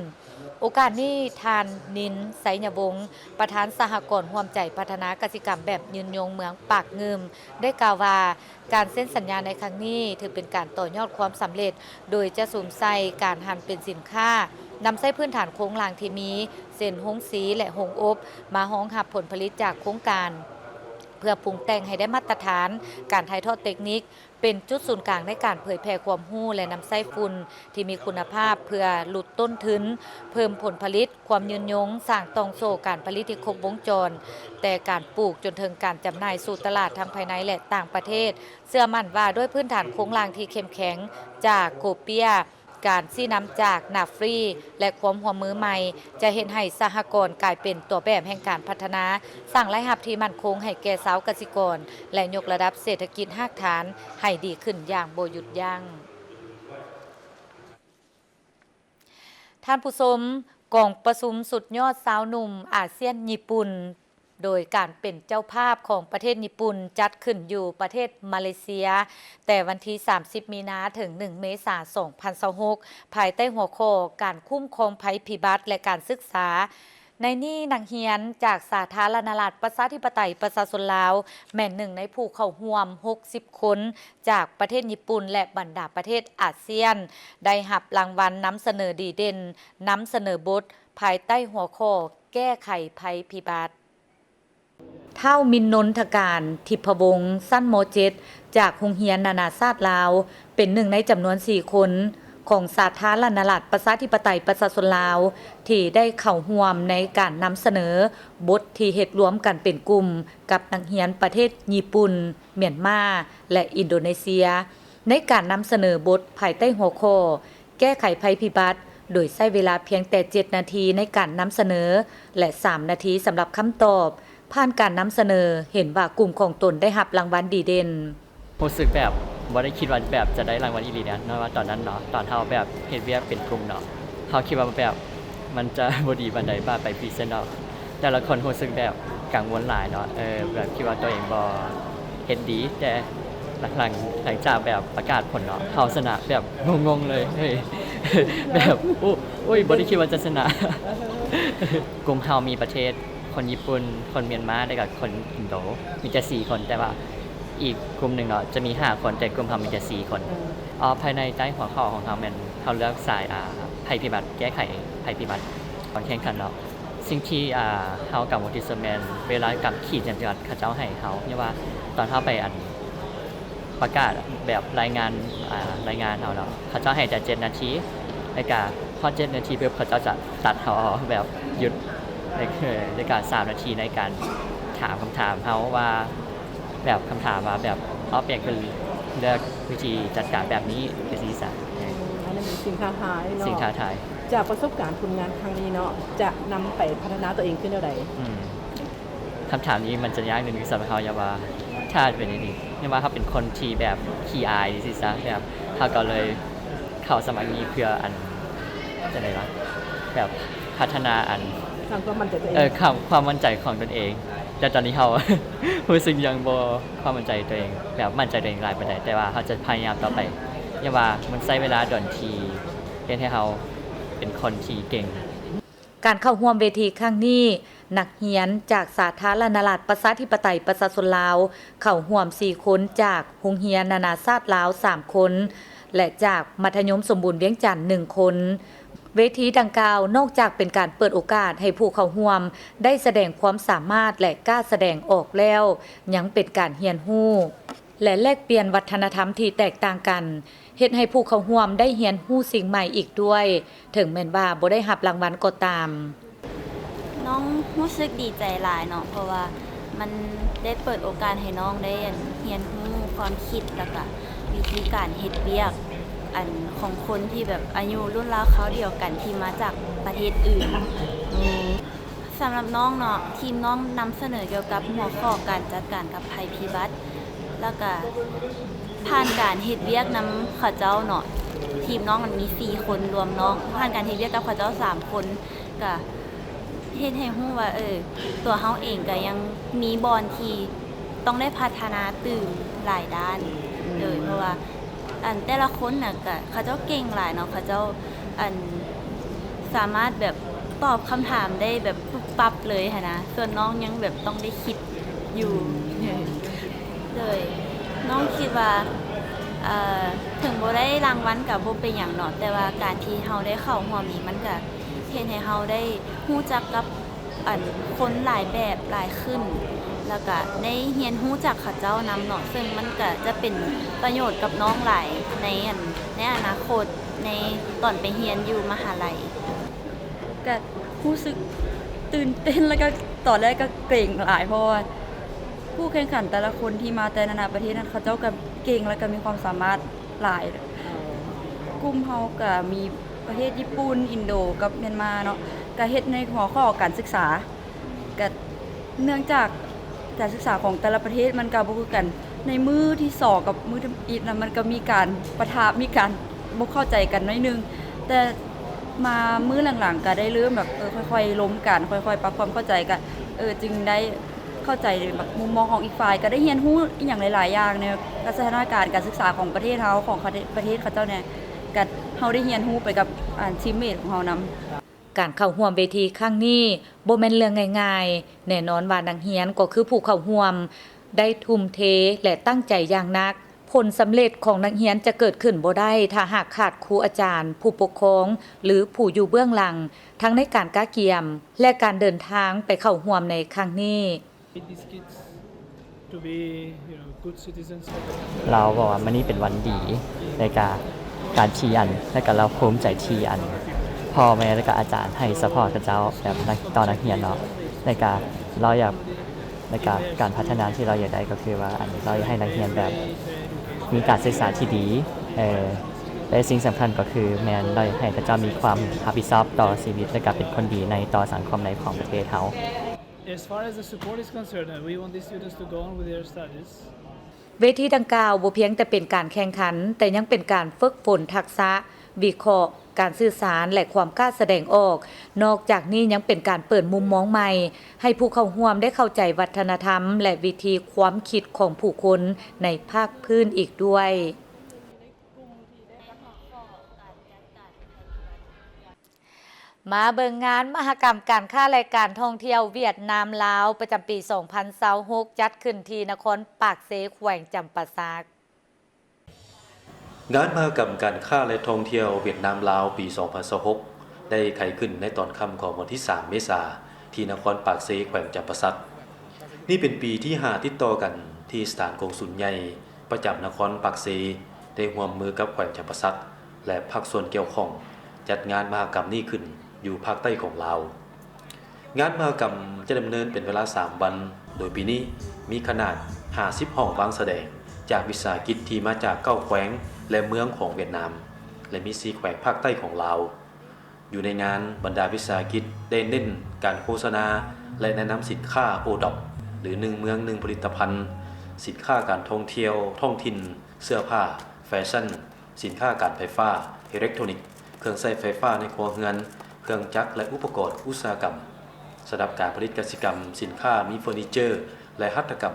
ໂອກາດນີ້ ທ່ານ ນິນ ໄຊຍະວົງ ປະທານສະຫະກອນຮ່ວມໃຈພັດທະນາກະສິກຳແບບຍືນຍົງເມືອງປາກງື່ມ ໄດ້ກ່າວວ່າ ການເຊັນສັນຍາໃນຄັ້ງນີ້ ຖືເປັນການຕໍ່ຍອດຄວາມສຳເລັດ ໂດຍຈະສຸມໃສ່ການຫັນເປັນສິນຄ້າ, ນຳໃຊ້ພື້ນຖານໂຄງລ່າງທີ່ມີ ເຊັ່ນ ໂຮງສີ ແລະ ໂຮງອົບ ມາຮອງຮັບຜົນຜະລິດຈາກໂຄງການ ເພື່ອປຸງແຕ່ງໃຫ້ໄດ້ມາດຕະຖານ, ການຖ່າຍທອດເຕັກນິກ ເປັນຈຸດສູນກາງໃນການເຜີຍແຜ່ຄວາມຮູ້ ແລະ ນຳໃຊ້ຝຸ່ນທີ່ມີຄຸນນະພາບ ເພື່ອຫຼຸດຕົ້ນທຶນ, ເພີ່ມຜົນຜະລິດ, ຄວາມຍືນຍົງ, ສ້າງຕ່ອງໂສ້ການຜະລິດທີ່ຄົບວົງຈອນ, ແຕ່ການປູກຈົນເຖິງການຈຳໜ່າຍສູ່ຕະຫຼາດທັງພາຍໃນ ແລະ ຕ່າງປະເທດ. ເຊື່ອໝັ້ນວ່າດ້ວຍພື້ນຖານໂຄງລ່າງທີ່ເຂັ້ມແຂງ ຈາກໂກເປຍ, ການຊີ້ນຳຈາກນາຟຣີ ແລະ ຄວາມຮ່ວມມືໃໝ່ ຈະເຮັດໃຫ້ສະຫະກອນກາຍເປັນຕົວແບບແຫ່ງການພັດທະນາ, ສ້າງລາຍຮັບທີ່ໝັ້ນຄົງໃຫ້ແກ່ຊາວກະສິກອນ ແລະ ຍົກລະດັບເສດຖະກິດຮາກຖານໃຫ້ດີຂຶ້ນຢ່າງບໍ່ຢຸດຢັ້ງ. ທ່ານຜູ້ຊົມ, ກອງປະຊຸມສຸດຍອດຊາວໜຸ່ມອາຊຽນຍີ່ປຸ່ນ ໂດຍການເປັນເຈົ້າພາບຂອງປະເທດຍີ່ປຸ່ນ ຈັດຂຶ້ນຢູ່ປະເທດມາເລເຊຍ ແຕ່ວັນທີສາມສິບ ມີນາ ເຖິງ ໜຶ່ງ ເມສາ ສອງພັນຊາວຫົກ ພາຍໃຕ້ຫົວຂໍ້ ການຄຸ້ມຄອງໄພພິບັດ ແລະ ການສຶກສາ. ໃນນີ້ນັກຮຽນຈາກສາທາລະນະລັດ ປະຊາທິປະໄຕ ປະຊາຊົນລາວ ແມ່ນໜຶ່ງໃນຜູ້ເຂົ້າຮ່ວມ ຫົກສິບ ຄົນ ຈາກປະເທດຍີ່ປຸ່ນ ແລະ ບັນດາປະເທດອາຊຽນ ໄດ້ຮັບລາງວັນນຳສະເໜີດີເດັ່ນ ນຳສະເໜີບົດ ພາຍໃຕ້ຫົວຂໍ້ ແກ້ໄຂໄພພິບັດ. ທ້າວ ມິນນົນທະການ ທິບພະວົງ ຊັ້ນ ມໍເຈັດ ຈາກໂຮງຮຽນນານາຊາດລາວ ເປັນໜຶ່ງໃນຈຳນວນສີ່ຄົນ ຂອງສາທາລະນະລັດ ປະຊາທິປະໄຕ ປະຊາຊົນລາວ ທີ່ໄດ້ເຂົ້າຮ່ວມໃນການນຳສະເໜີບົດທີ່ເຮັດລວມກັນເປັນກຸ່ມກັບນັກຮຽນປະເທດຍີ່ປຸ່ນ, ມຽນມາ ແລະ ອິນໂດເນເຊຍ ໃນການນຳສະເໜີບົດພາຍໃຕ້ຫົວຂໍ້ ແກ້ໄຂໄພພິບັດ ໂດຍໃຊ້ເວລາພຽງແຕ່ເຈັດນາທີໃນການນຳສະເໜີ ແລະ ສາມນາທີສຳລັບຄຳຕອບ. ຜ່ານການນຳສະເໜີ ເຫັນວ່າກຸ່ມຂອງຕົນໄດ້ຮັບລາງວັນດີເດັ່ນ. ຮູ້ສຶກແບບບໍ່ໄດ້ຄິດວ່າແບບຈະໄດ້ລາງວັນອີ່ຫຼີເດ ເນາະ ວ່າຕອນນັ້ນເນາະ ຕອນເຮົາແບບເຮັດວຽກເປັນກຸ່ມເນາະ ເຮົາຄິດວ່າແບບມັນຈະບໍ່ດີປານໃດ ວ່າໄປພຣີເຊັນເນາະ ແຕ່ລະຄົນຮູ້ສຶກແບບກັງວົນຫຼາຍເນາະ ເອີ ແບບຄິດວ່າຕົວເອງບໍ່ເຮັດດີ ແຕ່ ຫຼັງ ຫຼັງຈາກແບບປະກາດຜົນເນາະ ເຮົາຊະນະ ແບບງົງໆເລີຍ ເຮີ້ຍ ແບບ ໂອ້ ໂອ້ຍ ບໍ່ໄດ້ຄິດວ່າຈະຊະນະ. ກຸ່ມເຮົາມີປະເທດ ຄົນຍີ່ປຸ່ນ, ຄົນມຽນມາ ແລ້ວກໍຄົນອິນໂດ ມີແຕ່ສີ່ຄົນ ແຕ່ວ່າອີກກຸ່ມໜຶ່ງເນາະ ຈະມີຫ້າຄົນ ແຕ່ກຸ່ມເຮົາມີແຕ່ສີ່ຄົນ. ເອີ ເອີ ພາຍໃນໃຕ້ຫົວຂໍ້ຂອງເຮົາແມ່ນ ເຮົາເລືອກສາຍ ອ່າ ໄພພິບັດ ແກ້ໄຂໄພພິບັດ ການແຂ່ງຂັນເນາະ. ສິ່ງທີ່ ອ່າ ເຮົາກັງວົນທີ່ສຸດແມ່ນເວລາກັບຂີດຈຳກັດເຂົາເຈົ້າໃຫ້ເຮົາ ຍ້ອນວ່າຕອນເຮົາໄປ ອັນ ປະກາດແບບລາຍງານ ອ່າ ລາຍງານເຮົາເນາະ ເຂົາເຈົ້າໃຫ້ແຕ່ເຈັດນາທີ ແລ້ວກະພໍເຈັດນາທີປຶບ ເຂົາເຈົ້າຈະຕັດເຮົາອອກ ແບບຢຸດ ແລ້ວກະສາມນາທີໃນການຖາມຄຳຖາມເຮົາວ່າ ແບບຄຳຖາມວ່າແບບ ເອົາ ປ່ຽນຄືເລືອກວິທີຈັດການແບບນີ້ ຄືຊີ້ຊະ. ເອີ ອັນນັ້ນເປັນສິ່ງທ້າທາຍເນາະ ສິ່ງທ້າທາຍ. ຈາກປະສົບການຜົນງານຄັ້ງນີ້ເນາະ ຈະນຳໄປພັດທະນາຕົວເອງຄືແນວໃດ? ອືມ ຄຳຖາມນີ້ມັນຈະຍາກໜຶ່ງສຳລັບເຮົາ ຍ້ອນວ່າຖ້າເປັນອັນນີ້ ຍ້ອນວ່າເຮົາເປັນຄົນທີ່ແບບຂີ້ອາຍຊີ້ຊະ ແບບເຮົາກໍເລີຍເຂົ້າສະໝັກນີ້ເພື່ອ ອັນ ຈັ່ງໃດວະ ແບບພັດທະນາ ອັນ ສ້າງຄວາມໝັ້ນໃຈຕົວເອງ ເອີ ຄວາມ ຄວາມໝັ້ນໃຈຂອງຕົນເອງ. ແຕ່ຕອນນີ້ເຮົາ ຮູ້ສຶກຍັງບໍ່ ຄວາມໝັ້ນໃຈຕົວເອງ ແບບໝັ້ນໃຈຕົວເອງຫຼາຍປານໃດ ແຕ່ວ່າເຮົາຈະພະຍາຍາມຕໍ່ໄປ ຍ້ອນວ່າມັນໃຊ້ເວລາດົນທີ່ເຮັດໃຫ້ເຮົາເປັນຄົນທີ່ເກັ່ງ. ການເຂົ້າຮ່ວມເວທີຄັ້ງນີ້ ນັກຮຽນຈາກສາທາລະນະລັດ ປະຊາທິປະໄຕ ປະຊາຊົນລາວ ເຂົ້າຮ່ວມສີ່ຄົນ ຈາກໂຮງຮຽນນານາຊາດລາວສາມຄົນ ແລະ ຈາກມັດທະຍົມສົມບູນວຽງຈັນໜຶ່ງຄົນ. ເວທີດັ່ງກ່າວ ນອກຈາກເປັນການເປີດໂອກາດໃຫ້ຜູ້ເຂົ້າຮ່ວມໄດ້ສະແດງຄວາມສາມາດ ແລະ ກ້າສະແດງອອກແລ້ວ ຍັງເປັນການຮຽນຮູ້ ແລະ ແລກປ່ຽນວັດທະນະທຳທີ່ແຕກຕ່າງກັນ, ເຮັດໃຫ້ຜູ້ເຂົ້າຮ່ວມໄດ້ຮຽນຮູ້ສິ່ງໃໝ່ອີກດ້ວຍ, ເຖິງແມ່ນວ່າບໍ່ໄດ້ຮັບລາງວັນກໍຕາມ. ນ້ອງຮູ້ສຶກດີໃຈຫຼາຍເນາະ ເພາະວ່າ ມັນໄດ້ເປີດໂອກາດໃຫ້ນ້ອງໄດ້ ອັນ ຮຽນຮູ້ຄວາມຄິດ ແລ້ວກະວິທີການເຮັດວຽກ ອັນ ຂອງຄົນທີ່ແບບອາຍຸລຸ້ນລາວຄາວດຽວກັນ ທີ່ມາຈາກປະເທດອື່ນ. ສຳລັບນ້ອງເນາະ ທີມນ້ອງນຳສະເໜີກ່ຽວກັບຫົວຂໍ້ການຈັດການກັບໄພພິບັດ ແລ້ວກະຜ່ານການເຮັດວຽກນຳເຂົາເຈົ້າເນາະ ທີມນ້ອງມັນມີສີ່ຄົນລວມນ້ອງ ຜ່ານການເຮັດວຽກກັບເຂົາເຈົ້າສາມຄົນ ກະເຮັດໃຫ້ຮູ້ວ່າ ເອີ ຕົວເຮົາເອງກະຍັງມີບ່ອນທີ່ຕ້ອງໄດ້ພັດທະນາຕື່ມຫຼາຍດ້ານ ໂດຍ ເພາະວ່າ ອັນ ແຕ່ລະຄົນນະ ກະເຂົາເຈົ້າເກັ່ງຫຼາຍເນາະ ເຂົາເຈົ້າ ອັນ ສາມາດແບບຕອບຄຳຖາມໄດ້ແບບປຸບປັບເລີຍຫັ້ນນະ ສ່ວນນ້ອງຍັງແບບຕ້ອງໄດ້ຄິດຢູ່. ໂດຍ ນ້ອງຄິດວ່າ ເອີ ເຖິງບໍ່ໄດ້ລາງວັນກະບໍ່ເປັນຫຍັງເນາະ ແຕ່ວ່າການທີ່ເຮົາໄດ້ເຂົ້າຮ່ວມນີ້ ມັນກະເຮັດໃຫ້ເຮົາໄດ້ຮູ້ຈັກກັບ ອັນ ຄົນຫຼາຍແບບຫຼາຍຂຶ້ນ ແລ້ວກະໄດ້ຮຽນຮູ້ຈາກເຂົາເຈົ້ານຳເນາະ ເຊິ່ງມັນກະຈະເປັນປະໂຫຍດກັບນ້ອງຫຼາຍໃນ ອັນ ໃນອະນາຄົດ ໃນຕອນໄປຮຽນຢູ່ມະຫາໄລ. ກະຮູ້ສຶກຕື່ນເຕັ້ນ ແລ້ວກະຕອນແລກກະເກຣັງຫຼາຍ ເພາະວ່າຜູ້ແຂ່ງຂັນແຕ່ລະຄົນທີ່ມາແຕ່ນານາປະເທດນັ້ນ ເຂົາເຈົ້າກະເກັ່ງ ແລ້ວກະມີຄວາມສາມາດຫຼາຍ. ກຸ່ມເຮົາກະມີປະເທດຍີ່ປຸ່ນ, ອິນໂດ ກັບມຽນມາເນາະ ກະເຮັດໃນຫົວຂໍ້ການສຶກສາ ກະເນື່ອງຈາກການສຶກສາຂອງແຕ່ລະປະເທດມັນກະບໍ່ຄືກັນ ໃນມື້ທີສອງກັບມື້ທຳອິດນະ ມັນກະມີການປະທະ ມີການບໍ່ເຂົ້າໃຈກັນໜ້ອຍໜຶ່ງ ແຕ່ມາມື້ຫຼັງໆກະໄດ້ເລີ່ມແບບ ເອີ ຄ່ອຍໆລົມກັນ ຄ່ອຍໆປັບຄວາມເຂົ້າໃຈ ກະ ເອີ ຈຶ່ງໄດ້ເຂົ້າໃຈແບບມຸມມອງຂອງອີກຝ່າຍ ກະໄດ້ຮຽນຮູ້ອີ່ຫຍັງຫຼາຍໆຢ່າງໃນສະຖານະການການສຶກສາຂອງປະເທດເຮົາ ຂອງປະເທດເຂົາເຈົ້າແດ່ ກະເຮົາໄດ້ຮຽນຮູ້ໄປກັບ ອັນ ທີມເມດຂອງເຮົານຳ. ການເຂົ້າຮ່ວມເວທີຄັ້ງນີ້ບໍ່ແມ່ນເລື່ອງງ່າຍໆ. ແນ່ນອນວ່ານັກຮຽນກໍຄືຜູ້ເຂົ້າຮ່ວມ ໄດ້ທຸ່ມເທ ແລະ ຕັ້ງໃຈຢ່າງໜັກ. ຜົນສຳເລັດຂອງນັກຮຽນຈະເກີດຂຶ້ນບໍ່ໄດ້ ຖ້າຫາກຂາດຄູອາຈານ, ຜູ້ປົກຄອງ ຫຼື ຜູ້ຢູ່ເບື້ອງຫຼັງ ທັງໃນການກະກຽມ ແລະ ການເດີນທາງໄປເຂົ້າຮ່ວມໃນຄັ້ງນີ້. These kids to be, you know, good citizens. ລາວບອກວ່າມື້ນີ້ເປັນວັນດີ ໃນການ ການທີ່ ອັນ ແລະກະລາວພູມໃຈທີ່ ອັນ ພໍ່ແມ່ ແລະກະອາຈານໃຫ້ຊັບພອດເຂົາເຈົ້າແບບ ໃນ ຕໍ່ນັກຮຽນເນາະ ໃນການ ລາວຢາກ ໃນການ ການພັດທະນາທີ່ລາວຢາກໄດ້ກໍຄືວ່າ ອັນ ລາວຢາກໃຫ້ນັກຮຽນແບບມີການສຶກສາທີ່ດີ ເອີ ແລະສິ່ງສຳຄັນກໍຄືແມ່ນລາວຢາກໃຫ້ເຂົາເຈົ້າມີຄວາມຮັບຜິດຊອບຕໍ່ຊີວິດ ແລະກະເປັນຄົນດີໃນ ຕໍ່ສັງຄົມໃນຂອງປະເທດເຮົາ. As far as the support is concerned, uh, we want these students to go on with their studies. ເວທີດັ່ງກ່າວບໍ່ພຽງແຕ່ເປັນການແຂ່ງຂັນ, ແຕ່ຍັງເປັນການຝຶກຝົນທັກສະວິເຄາະ, ການສື່ສານ ແລະ ຄວາມກ້າສະແດງອອກ. ນອກຈາກນີ້ຍັງເປັນການເປີດມຸມມອງໃໝ່ໃຫ້ຜູ້ເຂົ້າຮ່ວມໄດ້ເຂົ້າໃຈວັດທະນະທຳ ແລະ ວິທີຄວາມຄິດຂອງຜູ້ຄົນໃນພາກພື້ນອີກດ້ວຍ. ມາເບິ່ງງານມະຫະກຳການຄ້າ ແລະ ການທ່ອງທ່ຽວຫວຽດນາມ-ລາວ ປະຈຳປີສອງພັນຊາວຫົກ ຈັດຂຶ້ນທີ່ນະຄອນປາກເຊ ແຂວງຈຳປາສັກ. ງານມະຫະກຳການຄ້າ ແລະ ທ່ອງທ່ຽວຫວຽດນາມ-ລາວ ປີສອງພັນຊາວຫົກ ໄດ້ໄຂຂຶ້ນໃນຕອນຄ່ຳຂອງວັນທີສາມ ເມສາ ທີ່ນະຄອນປາກເຊ ແຂວງຈຳປາສັກ. ນີ້ເປັນປີທີຫ້າຕິດຕໍ່ກັນທີ່ສະຖານກົງສຸນໃຫຍ່ ປະຈຳນະຄອນປາກເຊ ໄດ້ຮ່ວມມືກັບແຂວງຈຳປາສັກ ແລະ ພາກສ່ວນກ່ຽວຂ້ອງ ຈັດງານມະຫະກຳນີ້ຂຶ້ນຢູ່ພາກໃຕ້ຂອງລາວ. ງານມະຫະກຳຈະດຳເນີນເປັນເວລາສາມວັນ, ໂດຍປີນີ້ມີຂະໜາດຫ້າສິບຫ້ອງວາງສະແດງ ຈາກວິສາຫະກິດທີ່ມາຈາກເກົ້າແຂວງ ແລະ ເມືອງຂອງຫວຽດນາມ ແລະ ມີສີ່ແຂວງພາກໃຕ້ຂອງລາວ. ຢູ່ໃນງານ, ບັນດາວິສາຫະກິດໄດ້ເນັ້ນການໂຄສະນາ ແລະ ແນະນຳສິນຄ້າໂອດອບ ຫຼື ໜຶ່ງເມືອງໜຶ່ງຜະລິດຕະພັນ, ສິນຄ້າການທ່ອງທ່ຽວທ້ອງຖິ່ນ, ເສື້ອຜ້າ, ແຟຊັ່ນ, ສິນຄ້າການໄຟຟ້າ, ອີເລັກໂທຣນິກ, ເຄື່ອງໃຊ້ໄຟຟ້າໃນຄົວເຮືອນ, ເຄື່ອງຈັກ ແລະ ອຸປະກອນອຸດສາຫະກຳ, ສະດັບການຜະລິດກະສິກຳ, ສິນຄ້າມີເຟີນີເຈີ ແລະ ຫັດຖະກຳ,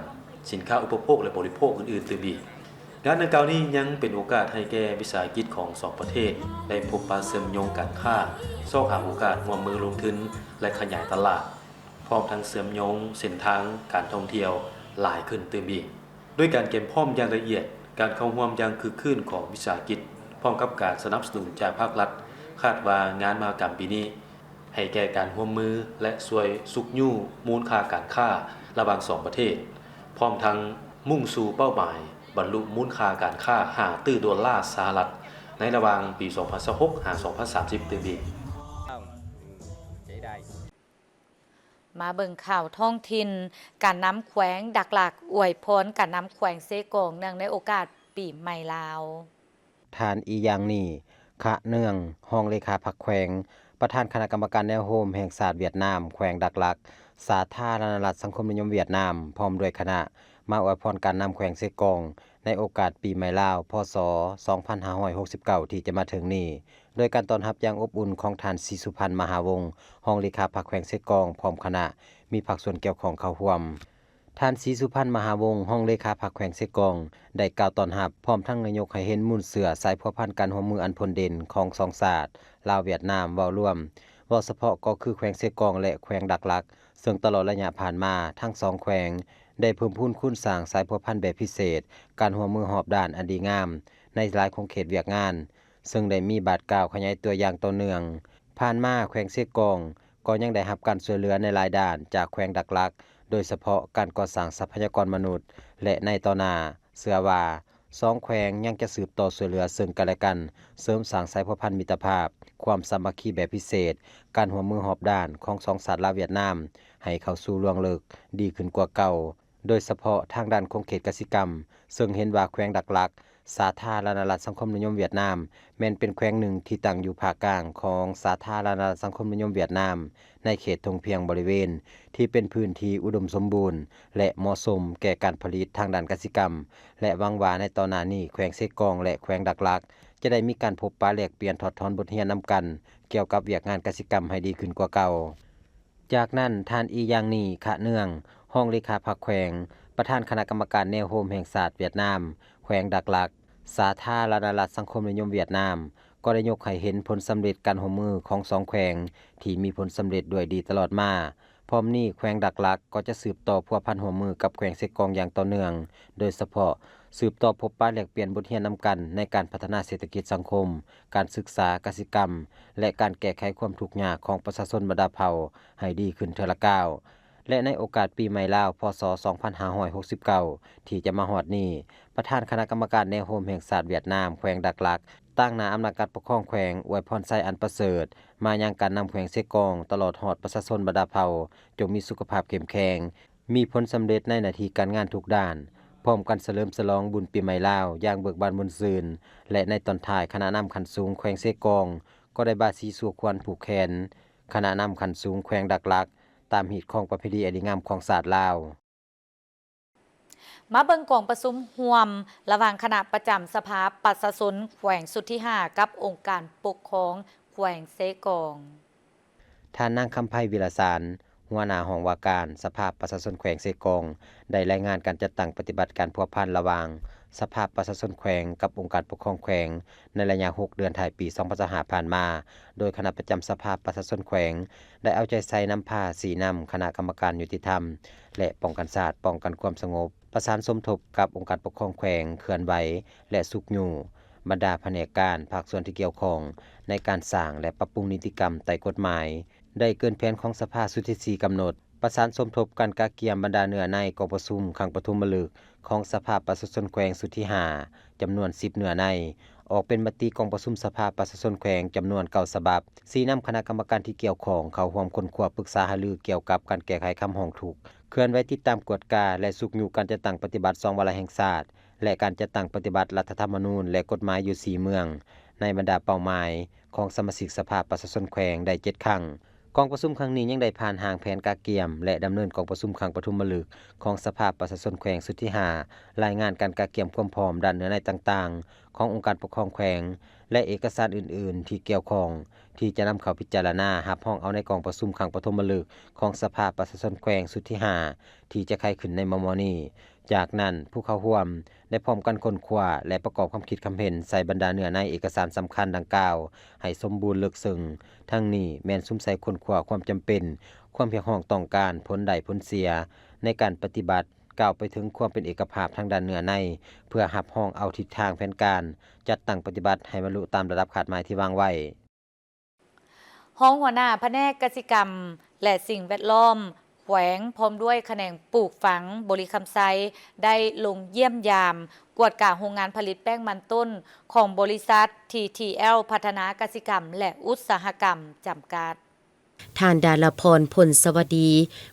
ສິນຄ້າອຸປະໂພກ ແລະ ບໍລິໂພກອື່ນໆຕື່ມອີກ. ງານດັ່ງກ່າວນີ້ຍັງເປັນໂອກາດໃຫ້ແກ່ວິສາຫະກິດຂອງສອງປະເທດໄດ້ພົບປະເຊື່ອມໂຍງການຄ້າ, ຊອກຫາໂອກາດຮ່ວມມືລົງທຶນ ແລະ ຂະຫຍາຍຕະຫຼາດ, ພ້ອມທັງເຊື່ອມໂຍງເສັ້ນທາງການທ່ອງທ່ຽວຫຼາຍຂຶ້ນຕື່ມອີກ. ດ້ວຍການກຽມພ້ອມຢ່າງລະອຽດ, ການເຂົ້າຮ່ວມຢ່າງຄຶກຄື້ນຂອງວິສາຫະກິດ ພ້ອມກັບການສະໜັບສະໜູນຈາກພາກລັດ, ຄາດວ່າງານມະຫະກຳປີນີ້ ໃຫ້ແກ່ການຮ່ວມມື ແລະ ຊ່ວຍຊຸກຍູ້ມູນຄ່າການຄ້າລະຫວ່າງສອງປະເທດ, ພ້ອມທັງມຸ່ງສູ່ເປົ້າໝາຍບັນລຸມູນຄ່າການຄ້າຫ້າຕື້ໂດລາສະຫະລັດ ໃນລະຫວ່າງປີສອງພັນຊາວຫົກ ຫາ ສອງພັນສາມສິບຕື່ມອີກ. ມາເບິ່ງຂ່າວທ້ອງຖິ່ນ, ການນຳແຂວງດັກລັກອວຍພອນການນຳແຂວງເຊກອງ ເນື່ອງໃນໂອກາດປີໃໝ່ລາວ. ທ່ານ ອີຢາງນີ ຄະເນືອງ ຮອງເລຂາພັກແຂວງ, ປະທານຄະນະກຳມະການແນວໂຮມແຫ່ງຊາດຫວຽດນາມ ແຂວງດັກລັກ, ສາທາລະນະລັດສັງຄົມນິຍົມຫວຽດນາມ ພ້ອມດ້ວຍຄະນະ ມາອວຍພອນການນຳແຂວງເຊກອງ ໃນໂອກາດປີໃໝ່ລາວ ພ.ສ. ສອງພັນຫ້າຮ້ອຍຫົກສິບເກົ້າ ທີ່ຈະມາເຖິງນີ້ ໂດຍການຕ້ອນຮັບຢ່າງອົບອຸ່ນຂອງທ່ານ ສີສຸພັນ ມະຫາວົງ ຮອງເລຂາພັກແຂວງເຊກອງ ພ້ອມຄະນະ ມີພາກສ່ວນກ່ຽວຂ້ອງເຂົ້າຮ່ວມ. ທ່ານ ສີສຸພັນ ມະຫາວົງ ຮອງເລຂາພັກແຂວງເຊກອງ ໄດ້ກ່າວຕ້ອນຮັບ ພ້ອມທັງໄດ້ຍົກໃຫ້ເຫັນມູນເຊື້ອສາຍພົວພັນການຮ່ວມມືອັນພົ້ນເດັ່ນຂອງສອງຊາດ ລາວ-ຫວຽດນາມ ເວົ້າລວມ, ເວົ້າສະເພາະກໍຄືແຂວງເຊກອງ ແລະ ແຂວງດັກລັກ, ເຊິ່ງຕະຫຼອດໄລຍະຜ່ານມາ ທັງສອງແຂວງໄດ້ເພີ່ມພູນຄູນສ້າງສາຍພົວພັນແບບພິເສດ, ການຮ່ວມມືຮອບດ້ານອັນດີງາມໃນຫຼາຍຂົງເຂດວຽກງານ, ເຊິ່ງໄດ້ມີບາດກ້າວຂະຫຍາຍຕົວຢ່າງຕໍ່ເນື່ອງ. ຜ່ານມາແຂວງເຊກອງກໍຍັງໄດ້ຮັບການຊ່ວຍເຫຼືອໃນຫຼາຍດ້ານຈາກແຂວງດັກລັກ, ໂດຍສະເພາະການກໍ່ສ້າງຊັບພະຍາກອນມະນຸດ ແລະ ໃນຕໍ່ໜ້າ ເຊື່ອວ່າສອງແຂວງຍັງຈະສືບຕໍ່ຊ່ວຍເຫຼືອເຊິ່ງກັນແລະກັນ, ເສີມສ້າງສາຍພົວພັນມິດຕະພາບ, ຄວາມສາມັກຄີແບບພິເສດ, ການຮ່ວມມືຮອບດ້ານຂອງສອງຊາດລາວ-ຫວຽດນາມ ໃຫ້ເຂົ້າສູ່ລວງເລິກ, ດີຂຶ້ນກວ່າເກົ່າ. ໂດຍສະເພາະທາງດ້ານຂົງເຂດກະສິກຳ, ເຊິ່ງເຫັນວ່າແຂວງດັກລັກ, ສາທາລະນະລັດສັງຄົມນິຍົມຫວຽດນາມ ແມ່ນເປັນແຂວງໜຶ່ງທີ່ຕັ້ງຢູ່ພາກກາງຂອງສາທາລະນະລັດສັງຄົມນິຍົມຫວຽດນາມ, ໃນເຂດທົ່ງພຽງບໍລິເວນທີ່ເປັນພື້ນທີ່ອຸດົມສົມບູນ ແລະ ເໝາະສົມແກ່ການຜະລິດທາງດ້ານກະສິກຳ ແລະ ຫວັງວ່າໃນຕໍ່ໜ້ານີ້ ແຂວງເຊກອງ ແລະ ແຂວງດັກລັກ ຈະໄດ້ມີການພົບປະແລກປ່ຽນຖອດຖອນບົດຮຽນນຳກັນ ກ່ຽວກັບວຽກງານກະສິກຳໃຫ້ດີຂຶ້ນກວ່າເກົ່າ. ຈາກນັ້ນ ທ່ານ ອີຢາງນີ ຄະເນືອງ ຮອງເລຂາພັກແຂວງ, ປະທານຄະນະກຳມະການແນວໂຮມແຫ່ງຊາດຫວຽດນາມ ແຂວງດັກລັກ, ສາທາລະນະລັດສັງຄົມນິຍົມຫວຽດນາມ ກໍໄດ້ຍົກໃຫ້ເຫັນຜົນສຳເລັດການຮ່ວມມືຂອງສອງແຂວງທີ່ມີຜົນສຳເລັດດ້ວຍດີຕະຫຼອດມາ. ພ້ອມນີ້ ແຂວງດັກລັກກໍຈະສືບຕໍ່ພົວພັນຮ່ວມມືກັບແຂວງເຊກອງຢ່າງຕໍ່ເນື່ອງ, ໂດຍສະເພາະສືບຕໍ່ພົບປະແລກປ່ຽນບົດຮຽນນຳກັນໃນການພັດທະນາເສດຖະກິດສັງຄົມ, ການສຶກສາ, ກະສິກຳ ແລະ ການແກ້ໄຂຄວາມທຸກຍາກຂອງປະຊາຊົນບັນດາເຜົ່າໃຫ້ດີຂຶ້ນເທື່ອລະກ້າວ. ແລະ ໃນໂອກາດປີໃໝ່ລາວ ພ.ສ. ສອງພັນຫ້າຮ້ອຍຫົກສິບເກົ້າ ທີ່ຈະມາຮອດນີ້, ປະທານຄະນະກຳມະການແນວໂຮມແຫ່ງຊາດຫວຽດນາມ ແຂວງດັກລັກ ຕາງໜ້າອຳນາດການປົກຄອງແຂວງ ອວຍພອນໄຊອັນປະເສີດມາຍັງການນຳແຂວງເຊກອງ ຕະຫຼອດຮອດປະຊາຊົນບັນດາເຜົ່າ ຈົ່ງມີສຸຂະພາບເຂັ້ມແຂງ, ມີຜົນສຳເລັດໃນໜ້າທີ່ການງານທຸກດ້ານ, ພ້ອມກັນສະເຫຼີມສະຫຼອງບຸນປີໃໝ່ລາວຢ່າງເບີກບານມ່ວນຊື່ນ ແລະ ໃນຕອນທ້າຍ ຄະນະນຳຂັ້ນສູງແຂວງເຊກອງ ກໍໄດ້ບາສີສູ່ຂວັນຜູກແຂນຄະນະນຳຂັ້ນສູງແຂວງດັກລັກ ຕາມຮີດຄອງປະເພນີອັນດີງາມຂອງຊາດລາວ. ມາເບິ່ງກອງປະຊຸມຮ່ວມລະຫວ່າງຄະນະປະຈຳສະພາປະຊາຊົນແຂວງຊຸດທີຫ້າ ກັບອົງການປົກຄອງແຂວງເຊກອງ. ທ່ານນາງ ຄຳໄພ ວິລະສານ ຫົວໜ້າຫ້ອງວ່າການສະພາປະຊາຊົນແຂວງເຊກອງ ໄດ້ລາຍງານການຈັດຕັ້ງປະຕິບັດການພົວພັນລະຫວ່າງສະພາປະຊາຊົນແຂວງກັບອົງການປົກຄອງແຂວງ ໃນໄລຍະຫົກເດືອນທ້າຍປີສອງພັນຊາວຫ້າຜ່ານມາ, ໂດຍຄະນະປະຈຳສະພາປະຊາຊົນແຂວງ ໄດ້ເອົາໃຈໃສ່ນຳພາຊີ້ນຳຄະນະກຳມະການຍຸຕິທຳ ແລະ ປ້ອງກັນຊາດ, ປ້ອງກັນຄວາມສະຫງົບ, ປະສານສົມທົບກັບອົງການປົກຄອງແຂວງເຄື່ອນໄຫວ ແລະ ຊຸກຍູ້ບັນດາພະແນກການ, ພາກສ່ວນທີ່ກ່ຽວຂ້ອງໃນການສ້າງ ແລະ ປັບປຸງນິຕິກຳໃຕ້ກົດໝາຍ ໄດ້ເກີນແຜນຂອງສະພາຊຸດທີສີ່ກຳນົດ, ປະສານສົມທົບກັນກະກຽມບັນດາເນື້ອໃນກອງປະຊຸມຄັ້ງປະຖົມມະລຶກຂອງສະພາປະຊາຊົນແຂວງຊຸດທີຫ້າ ຈຳນວນສິບເນື້ອໃນ, ອອກເປັນມະຕິກອງປະຊຸມສະພາປະຊາຊົນແຂວງຈຳນວນເກົ້າສະບັບ, ຊີ້ນຳຄະນະກຳມະການທີ່ກ່ຽວຂ້ອງເຂົ້າຮ່ວມຄົ້ນຄວ້າປຶກສາຫາລືກ່ຽວກັບການແກ້ໄຂຄຳຮ້ອງທຸກ, ເຄື່ອນໄຫວຕິດຕາມກວດກາ ແລະ ຊຸກຍູ້ການຈັດຕັ້ງປະຕິບັດສອງວາລະແຫ່ງຊາດ ແລະ ການຈັດຕັ້ງປະຕິບັດລັດຖະທຳມະນູນ ແລະ ກົດໝາຍຢູ່ສີ່ເມືອງ ໃນບັນດາເປົ້າໝາຍຂອງສະມາຊິກສະພາປະຊາຊົນແຂວງໄດ້ເຈັດຄັ້ງ. ກອງປະຊຸມຄັ້ງນີ້ຍັງໄດ້ຜ່ານຮ່າງແຜນກະກຽມ ແລະ ດຳເນີນກອງປະຊຸມຄັ້ງປະຖົມມະລຶກຂອງສະພາປະຊາຊົນແຂວງຊຸດທີຫ້າ, ລາຍງານການກະກຽມຄວາມພ້ອມດ້ານເນື້ອໃນຕ່າງໆຂອງອົງການປົກຄອງແຂວງ ແລະ ເອກະສານອື່ນໆທີ່ກ່ຽວຂ້ອງ ທີ່ຈະນຳເຂົ້າພິຈາລະນາຮັບຮອງເອົາໃນກອງປະຊຸມຄັ້ງປະຖົມມະລຶກຂອງສະພາປະຊາຊົນແຂວງຊຸດທີຫ້າ ທີ່ຈະໄຂຂຶ້ນໃນມໍ່ໆນີ້. ຈາກນັ້ນ, ຜູ້ເຂົ້າຮ່ວມໄດ້ພ້ອມກັນຄົ້ນຄວ້າ ແລະ ປະກອບຄວາມຄິດຄຳເຫັນໃສ່ບັນດາເນື້ອໃນເອກະສານສຳຄັນດັ່ງກ່າວໃຫ້ສົມບູນເລິກເຊິ່ງ. ທັງນີ້ແມ່ນສຸມໃສ່ຄົ້ນຄວ້າຄວາມຈຳເປັນ, ຄວາມຮຽກຮ້ອງຕ້ອງການ, ຜົນໄດ້ຜົນເສຍໃນການປະຕິບັດ, ກ້າວໄປເຖິງຄວາມເປັນເອກະພາບທາງດ້ານເນື້ອໃນ ເພື່ອຮັບຮອງເອົາທິດທາງແຜນການຈັດຕັ້ງປະຕິບັດໃຫ້ບັນລຸຕາມລະດັບຄາດໝາຍທີ່ວາງໄວ້. ຮອງຫົວໜ້າພະແນກກະສິກຳ ແລະ ສິ່ງແວດລ້ອມແຂວງ ພ້ອມດ້ວຍຂະແໜງປູກຝັງບໍລິຄຳໄຊ ໄດ້ລົງຢ້ຽມຢາມ, ກວດກາໂຮງງານຜະລິດແປ້ງມັນຕົ້ນຂອງບໍລິສັດ ທີທີແອລ ພັດທະນາກະສິກຳ ແລະ ອຸດສາຫະກຳ ຈຳກັດ. ທ່ານ ດາລະພອນ ພົນສະຫວັດດີ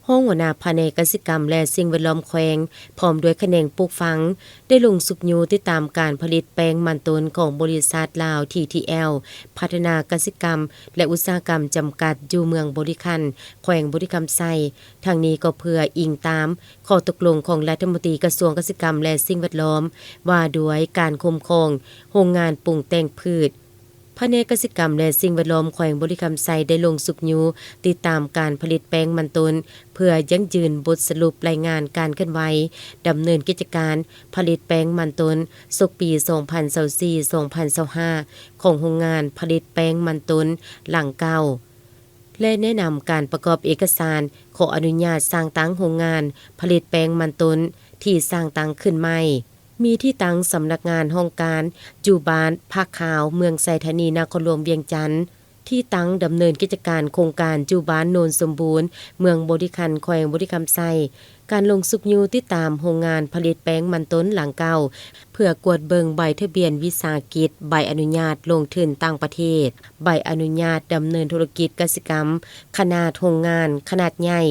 ຮອງຫົວໜ້າພະແນກກະສິກຳ ແລະ ສິ່ງແວດລ້ອມແຂວງ ພ້ອມດ້ວຍຂະແໜງປູກຝັງ ໄດ້ລົງຊຸກຍູ້ຕິດຕາມການຜະລິດແປ້ງມັນຕົ້ນຂອງບໍລິສັດລາວ ທີທີແອລ ພັດທະນາກະສິກຳ ແລະ ອຸດສາຫະກຳ ຈຳກັດ ຢູ່ເມືອງບໍລິຄັນ ແຂວງບໍລິຄຳໄຊ. ທັງນີ້ກໍເພື່ອອີງຕາມຂໍ້ຕົກລົງຂອງລັດຖະມົນຕີກະຊວງກະສິກຳ ແລະ ສິ່ງແວດລ້ອມ ວ່າດ້ວຍການຄຸ້ມຄອງໂຮງງານປຸງແຕ່ງພືດ. ພະແນກກະສິກຳ ແລະ ສິ່ງແວດລ້ອມແຂວງບໍລິຄຳໄຊ ໄດ້ລົງຊຸກຍູ້ຕິດຕາມການຜະລິດແປ້ງມັນຕົ້ນ ເພື່ອຢັ້ງຢືນບົດສະຫຼຸບລາຍງານການເຄື່ອນໄຫວດຳເນີນກິດຈະການຜະລິດແປ້ງມັນຕົ້ນ ສົກປີສອງພັນຊາວສີ່ ສອງພັນຊາວຫ້າ ຂອງໂຮງງານຜະລິດແປ້ງມັນຕົ້ນຫຼັງເກົ່າ ແລະ ແນະນຳການປະກອບເອກະສານຂໍອະນຸຍາດສ້າງຕັ້ງໂຮງງານຜະລິດແປ້ງມັນຕົ້ນທີ່ສ້າງຕັ້ງຂຶ້ນໃໝ່. ມີທີ່ຕັ້ງສຳນັກງານຫ້ອງການຢູ່ບ້ານຜາຂາວ ເມືອງໄຊທານີ ນະຄອນຫຼວງວຽງຈັນ, ທີ່ຕັ້ງດຳເນີນກິດຈະການໂຄງການຢູ່ບ້ານໂນນສົມບູນ ເມືອງບໍລິຄັນ ແຂວງບໍລິຄຳໄຊ. ການລົງຊຸກຍູ້ຕິດຕາມໂຮງງານຜະລິດແປ້ງມັນຕົ້ນຫຼັງເກົ່າ ເພື່ອກວດເບິ່ງໃບທະບຽນວິສາຫະກິດ, ໃບອະນຸຍາດລົງທຶນຕ່າງປະເທດ, ໃບອະນຸຍາດດຳເນີນທຸລະກິດກະສິກຳຂະໜາດໂຮງງານຂະໜາດໃຫຍ່.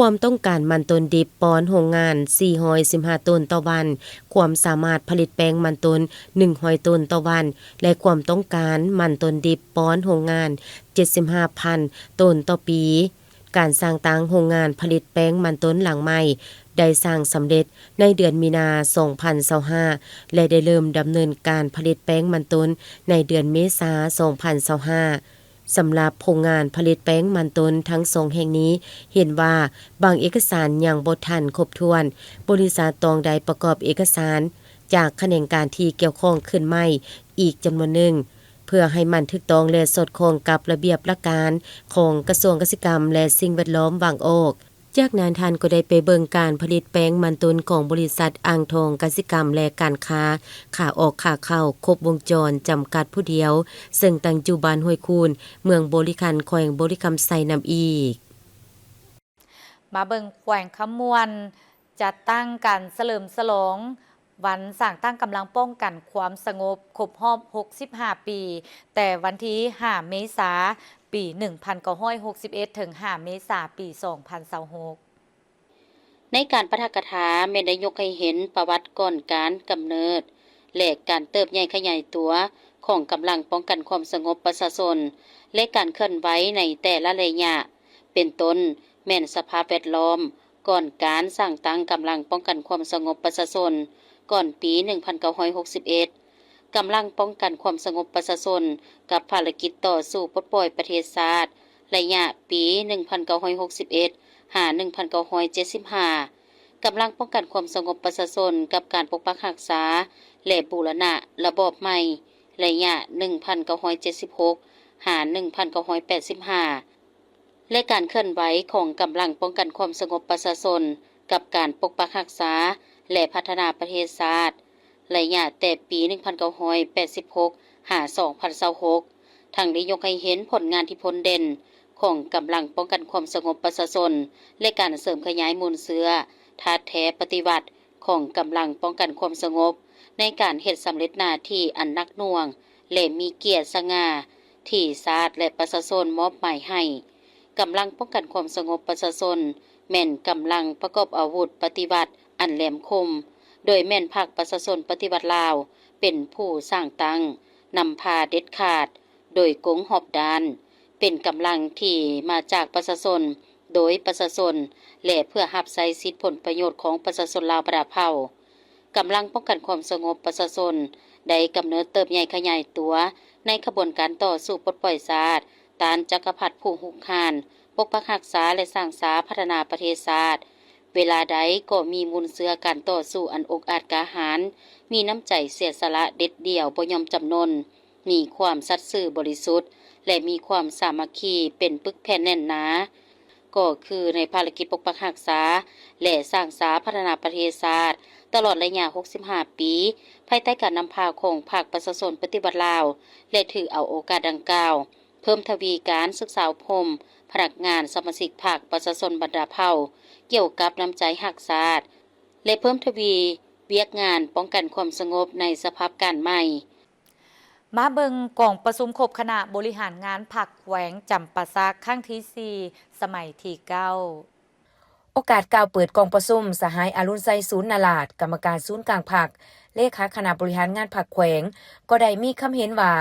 ຄວາມຕ້ອງການມັນຕົ້ນດິບປ້ອນໂຮງງານສີ່ຮ້ອຍສິບຫ້າໂຕນຕໍ່ວັນ, ຄວາມສາມາດຜະລິດແປ້ງມັນຕົ້ນໜຶ່ງຮ້ອຍໂຕນຕໍ່ວັນ ແລະ ຄວາມຕ້ອງການມັນຕົ້ນດິບປ້ອນໂຮງງານເຈັດສິບຫ້າພັນໂຕນຕໍ່ປີ. ການສ້າງຕັ້ງໂຮງງານຜະລິດແປ້ງມັນຕົ້ນຫຼັງໃໝ່ໄດ້ສ້າງສຳເລັດໃນເດືອນມີນາ ສອງພັນຊາວຫ້າ ແລະ ໄດ້ເລີ່ມດຳເນີນການຜະລິດແປ້ງມັນຕົ້ນໃນເດືອນເມສາ ສອງພັນຊາວຫ້າ. ສຳລັບໂຮງງານຜະລິດແປ້ງມັນຕົ້ນທັງສອງແຫ່ງນີ້ ເຫັນວ່າບາງເອກະສານຍັງບໍ່ທັນຄົບຖ້ວນ. ບໍລິສັດຕ້ອງໄດ້ປະກອບເອກະສານຈາກຂະແໜງການທີ່ກ່ຽວຂ້ອງຂຶ້ນໃໝ່ອີກຈຳນວນໜຶ່ງ ເພື່ອໃຫ້ມັນຖືກຕ້ອງ ແລະ ສອດຄ່ອງກັບລະບຽບຫຼັກການຂອງກະຊວງກະສິກຳ ແລະ ສິ່ງແວດລ້ອມວາງອອກ. ຈາກນັ້ນທ່ານກໍໄດ້ໄປເບິ່ງການຜະລິດແປ້ງມັນຕົ້ນຂອງບໍລິສັດອ່າງທອງກະສິກຳ ແລະ ການຄ້າ ຂາອອກຂາເຂົ້າຄົບວົງຈອນຈຳກັດຜູ້ດຽວ, ເຊິ່ງຕັ້ງຢູ່ບ້ານຫ້ວຍຄູນ, ເມືອງບໍລິຄັນ, ແຂວງບໍລິຄຳໄຊນຳອີກ. ມາເບິ່ງແຂວງຄຳມ່ວນ ຈັດຕັ້ງການສະເຫຼີມສະຫຼອງວັນສ້າງຕັ້ງກຳລັງປ້ອງກັນຄວາມສະຫງົບຄົບຮອບຫົກສິບຫ້າປີ, ແຕ່ວັນທີຫ້າເມສາ ປີໜຶ່ງພັນເກົ້າຮ້ອຍຫົກສິບເອັດ ເຖິງຫ້າເມສາ ປີສອງພັນຊາວຫົກ. ໃນການປາຖະກະຖາແມ່ນໄດ້ຍົກໃຫ້ເຫັນປະຫວັດກ່ອນການກຳເນີດ ແລະ ການເຕີບໃຫຍ່ຂະຫຍາຍຕົວຂອງກຳລັງປ້ອງກັນຄວາມສະຫງົບປະຊາຊົນ ແລະ ການເຄື່ອນໄຫວໃນແຕ່ລະໄລຍະ, ເປັນຕົ້ນແມ່ນສະພາບແວດລ້ອມ ກ່ອນການສ້າງຕັ້ງກຳລັງປ້ອງກັນຄວາມສະຫງົບປະຊາຊົນ ກ່ອນປີໜຶ່ງພັນເກົ້າຮ້ອຍຫົກສິບເອັດ, ກຳລັງປ້ອງກັນຄວາມສະຫງົບປະຊາຊົນ ກັບພາລະກິດຕໍ່ສູ້ປົດປ່ອຍປະເທດຊາດ ໄລຍະປີໜຶ່ງພັນເກົ້າຮ້ອຍຫົກສິບເອັດ ຫາ ໜຶ່ງພັນເກົ້າຮ້ອຍເຈັດສິບຫ້າ, ກຳລັງປ້ອງກັນຄວາມສະຫງົບປະຊາຊົນ ກັບການປົກປັກຮັກສາ ແລະ ບູລະນະລະບອບໃໝ່ ໄລຍະໜຶ່ງພັນເກົ້າຮ້ອຍເຈັດສິບຫົກ ຫາ ໜຶ່ງພັນເກົ້າຮ້ອຍແປດສິບຫ້າ ແລະ ການເຄື່ອນໄຫວຂອງກຳລັງປ້ອງກັນຄວາມສະຫງົບປະຊາຊົນ ກັບການປົກປັກຮັກສາ ແລະ ພັດທະນາປະເທດຊາດ ໄລຍະແຕ່ປີໜຶ່ງພັນເກົ້າຮ້ອຍແປດສິບຫົກ ຫາ ສອງພັນຊາວຫົກ, ທັງໄດ້ຍົກໃຫ້ເຫັນຜົນງານທີ່ພົ້ນເດັ່ນຂອງກຳລັງປ້ອງກັນຄວາມສະຫງົບປະຊາຊົນ ແລະ ການເສີມຂະຫຍາຍມູນເຊື້ອທາດແທ້ປະຕິວັດ ຂອງກຳລັງປ້ອງກັນຄວາມສະຫງົບ ໃນການເຮັດສຳເລັດໜ້າທີ່ອັນໜັກໜ່ວງ ແລະ ມີກຽດສະຫງ່າ ທີ່ຊາດ ແລະ ປະຊາຊົນມອບໝາຍໃຫ້. ກຳລັງປ້ອງກັນຄວາມສະຫງົບປະຊາຊົນ ແມ່ນກຳລັງປະກອບອາວຸດປະຕິວັດອັນແຫຼມຄົມ, ໂດຍແມ່ນພັກປະຊາຊົນປະຕິວັດລາວ ເປັນຜູ້ສ້າງຕັ້ງ, ນຳພາເດັດຂາດ, ໂດຍກົງຮອບດ້ານ, ເປັນກຳລັງທີ່ມາຈາກປະຊາຊົນ, ໂດຍປະຊາຊົນ ແລະ ເພື່ອຮັບໃຊ້ສິດຜົນປະໂຫຍດຂອງປະຊາຊົນລາວບັນດາເຜົ່າ. ກຳລັງປ້ອງກັນຄວາມສະຫງົບປະຊາຊົນ ໄດ້ກຳເນີດເຕີບໃຫຍ່ຂະຫຍາຍຕົວ ໃນຂະບວນການຕໍ່ສູ້ປົດປ່ອຍຊາດ, ຕ້ານຈັກກະພັດຜູ້ຮຸກຮານ, ປົກປັກຮັກສາ ແລະ ສ້າງສາພັດທະນາປະເທດຊາດ. ເວລາໃດກໍມີມູນເຊື້ອການຕໍ່ສູ້ອັນອົກອາດກ້າຫານ, ມີນ້ຳໃຈເສຍສະຫຼະເດັດດ່ຽວບໍ່ຍອມຈຳນົນ, ມີຄວາມສັດຊື່ບໍລິສຸດ ແລະ ມີຄວາມສາມັກຄີເປັນປຶກແຜ່ນແໜ້ນໜາ, ກໍຄືໃນພາລະກິດປົກປັກຮັກສາ ແລະ ສ້າງສາພັດທະນາປະເທດຊາດ ຕະຫຼອດໄລຍະຫົກສິບຫ້າປີ, ພາຍໃຕ້ການນຳພາຂອງພັກປະຊາຊົນປະຕິວັດລາວ ແລະ ຖືເອົາໂອກາດດັ່ງກ່າວ ເພີ່ມທະວີການສຶກສາອົບຮົມພະນັກງານສະມາຊິກພັກປະຊາຊົນບັນດາເຜົ່າ ກ່ຽວກັບນ້ຳໃຈຮັກຊາດ ແລະ ເພີ່ມທະວີວຽກງານປ້ອງກັນຄວາມສະຫງົບໃນສະພາບການໃໝ່. ມາເບິ່ງກອງປະຊຸມຄົບຄະນະບໍລິຫານງານພັກແຂວງຈຳປາສັກ ຄັ້ງທີສີ່ ສະໄໝທີເກົ້າ. ໂອກາດກ່າວເປີດກອງປະຊຸມ, ສະຫາຍ ອາລຸນໄຊ ສູນນາລາດ ກຳມະການສູນກາງພັກ, ເລຂາຄະນະບໍລິຫານງານພັກແຂວງ ກໍໄດ້ມີຄຳເຫັນວ່າ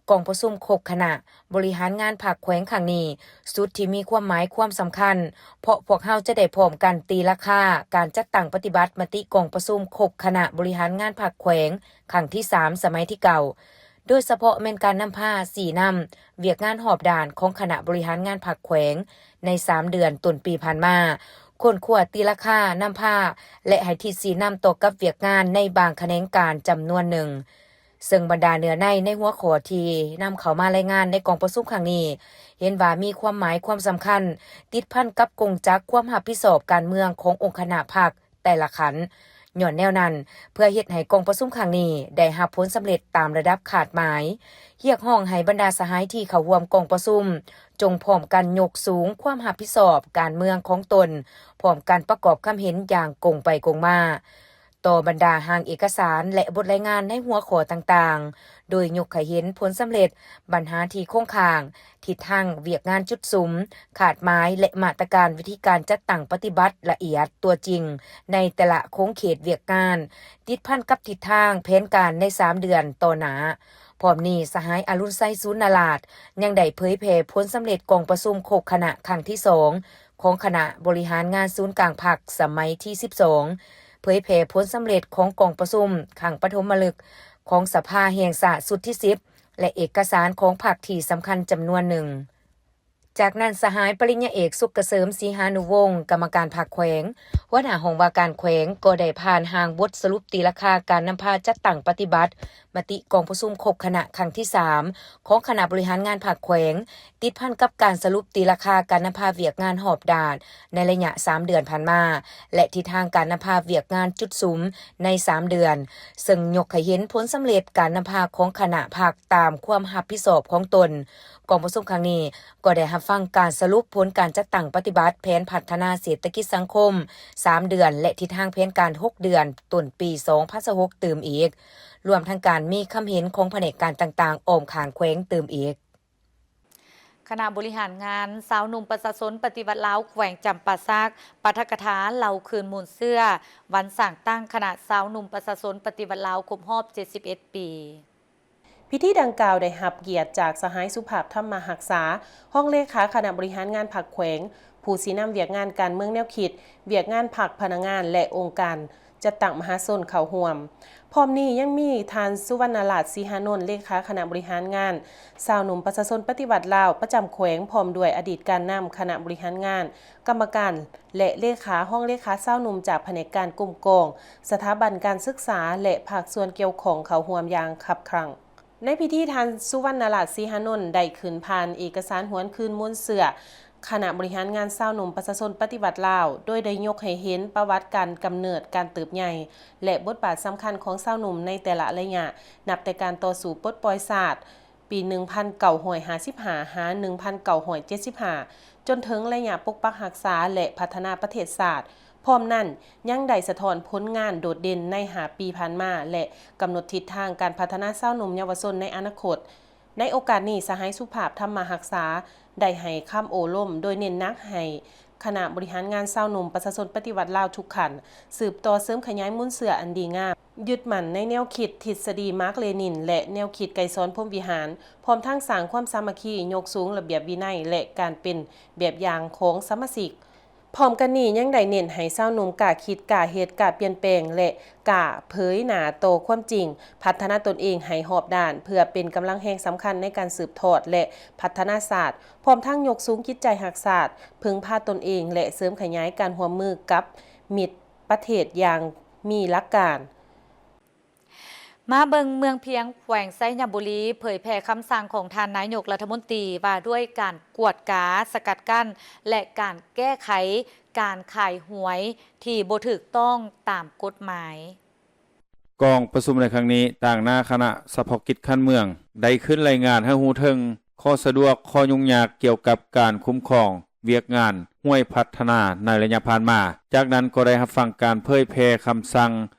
ກອງປະຊຸມຄົບຄະນະບໍລິຫານງານພັກແຂວງຄັ້ງນີ້ ສຸດທີ່ມີຄວາມໝາຍຄວາມສຳຄັນ, ເພາະພວກເຮົາຈະໄດ້ພ້ອມກັນຕີລາຄາການຈັດຕັ້ງປະຕິບັດມະຕິກອງປະຊຸມຄົບຄະນະບໍລິຫານງານພັກແຂວງ ຄັ້ງທີສາມ ສະໄໝທີເກົ້າ ໂດຍສະເພາະແມ່ນການນຳພາຊີ້ນຳວຽກງານຮອບດ້ານຂອງຄະນະບໍລິຫານງານພັກແຂວງໃນສາມເດືອນຕົ້ນປີຜ່ານມາ, ຄົ້ນຄວ້າຕີລາຄານຳພາ ແລະ ໃຫ້ທິດຊີ້ນຳຕໍ່ກັບວຽກງານໃນບາງຂະແໜງການຈຳນວນໜຶ່ງ. ເຊິ່ງບັນດາເນື້ອໃນໃນຫົວຂໍ້ທີ່ນຳເຂົ້າມາລາຍງານໃນກອງປະຊຸມຄັ້ງນີ້ ເຫັນວ່າມີຄວາມໝາຍຄວາມສຳຄັນ ຕິດພັນກັບກົງຈັກຄວາມຮັບຜິດຊອບການເມືອງຂອງອົງຄະນະພັກ ແຕ່ລະຂັ້ນ. ຍ້ອນແນວນັ້ນ, ເພື່ອເຮັດໃຫ້ກອງປະຊຸມຄັ້ງນີ້ໄດ້ຮັບຜົນສຳເລັດຕາມລະດັບຄາດໝາຍ, ຮຽກຮ້ອງໃຫ້ບັນດາສະຫາຍທີ່ເຂົ້າຮ່ວມກອງປະຊຸມ ຈົ່ງພ້ອມກັນຍົກສູງຄວາມຮັບຜິດຊອບການເມືອງຂອງຕົນ, ພ້ອມກັນປະກອບຄຳເຫັນຢ່າງກົງໄປກົງມາ ຕໍ່ບັນດາຮ່າງເອກະສານ ແລະ ບົດລາຍງານໃນຫົວຂໍ້ຕ່າງໆ, ໂດຍຍົກໃຫ້ເຫັນຜົນສຳເລັດ, ບັນຫາທີ່ຄົງຄ້າງ, ທິດທາງວຽກງານຈຸດສຸມ, ຄາດໝາຍ ແລະ ມາດຕະການວິທີການຈັດຕັ້ງປະຕິບັດລະອຽດຕົວຈິງໃນແຕ່ລະຂົງເຂດວຽກງານ, ຕິດພັນກັບທິດທາງແຜນການໃນສາມເດືອນຕໍ່ໜ້າ. ພ້ອມນີ້, ສະຫາຍ ອາລຸນໄຊ ສູນນາລາດ ຍັງໄດ້ເຜີຍແຜ່ຜົນສຳເລັດກອງປະຊຸມຄົບຄະນະຄັ້ງທີສອງ ຂອງຄະນະບໍລິຫານງານສູນກາງພັກສະໄໝທີສິບສອງ, ເຜີຍແຜ່ຜົນສຳເລັດຂອງກອງປະຊຸມຄັ້ງປະຖົມມະລຶກຂອງສະພາແຫ່ງຊາດຊຸດທີສິບ ແລະ ເອກະສານຂອງພັກທີ່ສຳຄັນຈຳນວນໜຶ່ງ. ຈາກນັ້ນ, ສະຫາຍ ປະລິນຍາເອກ ສຸກກະເສີມ ສີຫານຸວົງ ກຳມະການພັກແຂວງ, ຫົວໜ້າຫ້ອງວ່າການແຂວງ ກໍໄດ້ຜ່ານຮ່າງບົດສະຫຼຸບຕີລາຄາການນຳພາຈັດຕັ້ງປະຕິບັດມະຕິກອງປະຊຸມຄົບຄະນະຄັ້ງທີສາມ ຂອງຄະນະບໍລິຫານງານພັກແຂວງ, ຕິດພັນກັບການສະຫຼຸບຕີລາຄາການນຳພາວຽກງານຮອບດ້ານໃນໄລຍະສາມເດືອນຜ່ານມາ ແລະ ທິດທາງການນຳພາວຽກງານຈຸດສຸມໃນສາມເດືອນ, ເຊິ່ງຍົກໃຫ້ເຫັນຜົນສຳເລັດການນຳພາຂອງຄະນະພັກຕາມຄວາມຮັບຜິດຊອບຂອງຕົນ. ກອງປະຊຸມຄັ້ງນີ້ກໍໄດ້ຮັບຟັງການສະຫຼຸບຜົນການຈັດຕັ້ງປະຕິບັດແຜນພັດທະນາເສດຖະກິດສັງຄົມສາມເດືອນ ແລະ ທິດທາງແຜນການຫົກເດືອນ ຕົ້ນປີສອງພັນຊາວຫົກ ຕື່ມອີກ, ລວມທັງການມີຄຳເຫັນຂອງພະແນກການຕ່າງໆອ້ອມຂ້າງແຂວງຕື່ມອີກ. ຄະນະບໍລິຫານງານຊາວໜຸ່ມປະຊາຊົນປະຕິວັດລາວແຂວງຈຳປາສັກ ປາຖະກະຖາເລົ່າຄືນມູນເຊື້ອ ວັນສ້າງຕັ້ງຄະນະຊາວໜຸ່ມປະຊາຊົນປະຕິວັດລາວຄົບຮອບເຈັດສິບເອັດປີ. ພິທີດັ່ງກ່າວໄດ້ຮັບກຽດຈາກສະຫາຍ ສຸພາບ ທຳມະຮັກສາ ຮອງເລຂາຄະນະບໍລິຫານງານພັກແຂວງ, ຜູ້ຊີ້ນຳວຽກງານການເມືອງແນວຄິດ, ວຽກງານພັກ, ພະນັກງານ ແລະ ອົງການ ຈັດຕັ້ງມະຫາຊົນເຂົ້າຮ່ວມ. ພ້ອມນີ້ຍັງມີທ່ານ ສຸວັນນະລາດ ສີຫານົນ ເລຂາຄະນະບໍລິຫານງານຊາວໜຸ່ມປະຊາຊົນປະຕິວັດລາວປະຈຳແຂວງ, ພ້ອມດ້ວຍອະດີດການນຳຄະນະບໍລິຫານງານ, ກຳມະການ ແລະ ເລຂາ, ຮອງເລຂາຊາວໜຸ່ມຈາກພະແນກການກົມກອງ, ສະຖາບັນການສຶກສາ ແລະ ພາກສ່ວນກ່ຽວຂ້ອງເຂົ້າຮ່ວມຢ່າງຄັບຄັ່ງ. ໃນພິທີ, ທ່ານ ສຸວັນນະລາດ ສີຫານົນ ໄດ້ຂຶ້ນຜ່ານເອກະສານຫວນຄືນມູນເຊື້ອຄະນະບໍລິຫານງານຊາວໜຸ່ມປະຊາຊົນປະຕິວັດລາວ, ໂດຍໄດ້ຍົກໃຫ້ເຫັນປະຫວັດການກຳເນີດ, ການເຕີບໃຫຍ່ ແລະ ບົດບາດສຳຄັນຂອງຊາວໜຸ່ມໃນແຕ່ລະໄລຍະ, ນັບແຕ່ການຕໍ່ສູ້ປົດປ່ອຍຊາດ ປີໜຶ່ງພັນເກົ້າຮ້ອຍຫ້າສິບຫ້າ ຫາ ໜຶ່ງພັນເກົ້າຮ້ອຍເຈັດສິບຫ້າ ຈົນເຖິງໄລຍະປົກປັກຮັກສາ ແລະ ພັດທະນາປະເທດຊາດ. ພ້ອມນັ້ນ, ຍັງໄດ້ສະທ້ອນຜົນງານໂດດເດັ່ນໃນຫ້າປີຜ່ານມາ ແລະ ກຳນົດທິດທາງການພັດທະນາຊາວໜຸ່ມເຍົາວະຊົນໃນອະນາຄົດ. ໃນໂອກາດນີ້, ສະຫາຍ ສຸພາບ ທຳມະຮັກສາ ໄດ້ໃຫ້ຄຳໂອ້ລົມ, ໂດຍເນັ້ນໜັກໃຫ້ຄະນະບໍລິຫານງານຊາວໜຸ່ມປະຊາຊົນປະຕິວັດລາວທຸກຂັ້ນ ສືບຕໍ່ເສີມຂະຫຍາຍມູນເຊື້ອອັນດີງາມ, ຍຶດໝັ້ນໃນແນວຄິດທິດສະດີມາກ-ເລນິນ ແລະ ແນວຄິດໄກສອນ ພົມວິຫານ, ພ້ອມທັງສ້າງຄວາມສາມັກຄີ, ຍົກສູງລະບຽບວິໄນ ແລະ ການເປັນແບບຢ່າງຂອງສະມາຊິກ. ພ້ອມກັນນີ້ຍັງໄດ້ເນັ້ນໃຫ້ຊາວໜຸ່ມກ້າຄິດ, ກ້າເຮັດ, ກ້າປ່ຽນແປງ ແລະ ກ້າເຜີຍໜ້າຕໍ່ຄວາມຈິງ, ພັດທະນາຕົນເອງໃຫ້ຮອບດ້ານ ເພື່ອເປັນກຳລັງແຮງສຳຄັນໃນການສືບທອດ ແລະ ພັດທະນາຊາດ, ພ້ອມທັງຍົກສູງຈິດໃຈຮັກຊາດ, ເພິ່ງພາຕົນເອງ ແລະ ເສີມຂະຫຍາຍການຮ່ວມມືກັບມິດປະເທດຢ່າງມີຫຼັກການ. ມາເບິ່ງເມືອງພຽງ ແຂວງໄຊຍະບູລີ ເຜີຍແຜ່ຄຳສັ່ງຂອງທ່ານນາຍົກລັດຖະມົນຕີ ວ່າດ້ວຍການກວດກາ, ສະກັດກັ້ນ ແລະ ການແກ້ໄຂການຂາຍຫວຍທີ່ບໍ່ຖືກຕ້ອງຕາມກົດໝາຍ. ກອງປະຊຸມໃນຄັ້ງນີ້ ຕາງໜ້າຄະນະສະເພາະກິດຂັ້ນເມືອງ ໄດ້ຂຶ້ນລາຍງານໃຫ້ຮູ້ເຖິງຂໍ້ສະດວກ, ຂໍ້ຫຍຸ້ງຍາກກ່ຽວກັບການຄຸ້ມຄອງວຽກງານຫວຍພັດທະນາໃນໄລຍະຜ່ານມາ. ຈາກນັ້ນກໍໄດ້ຮັບຟັງການເຜີຍແຜ່ຄຳສັ່ງ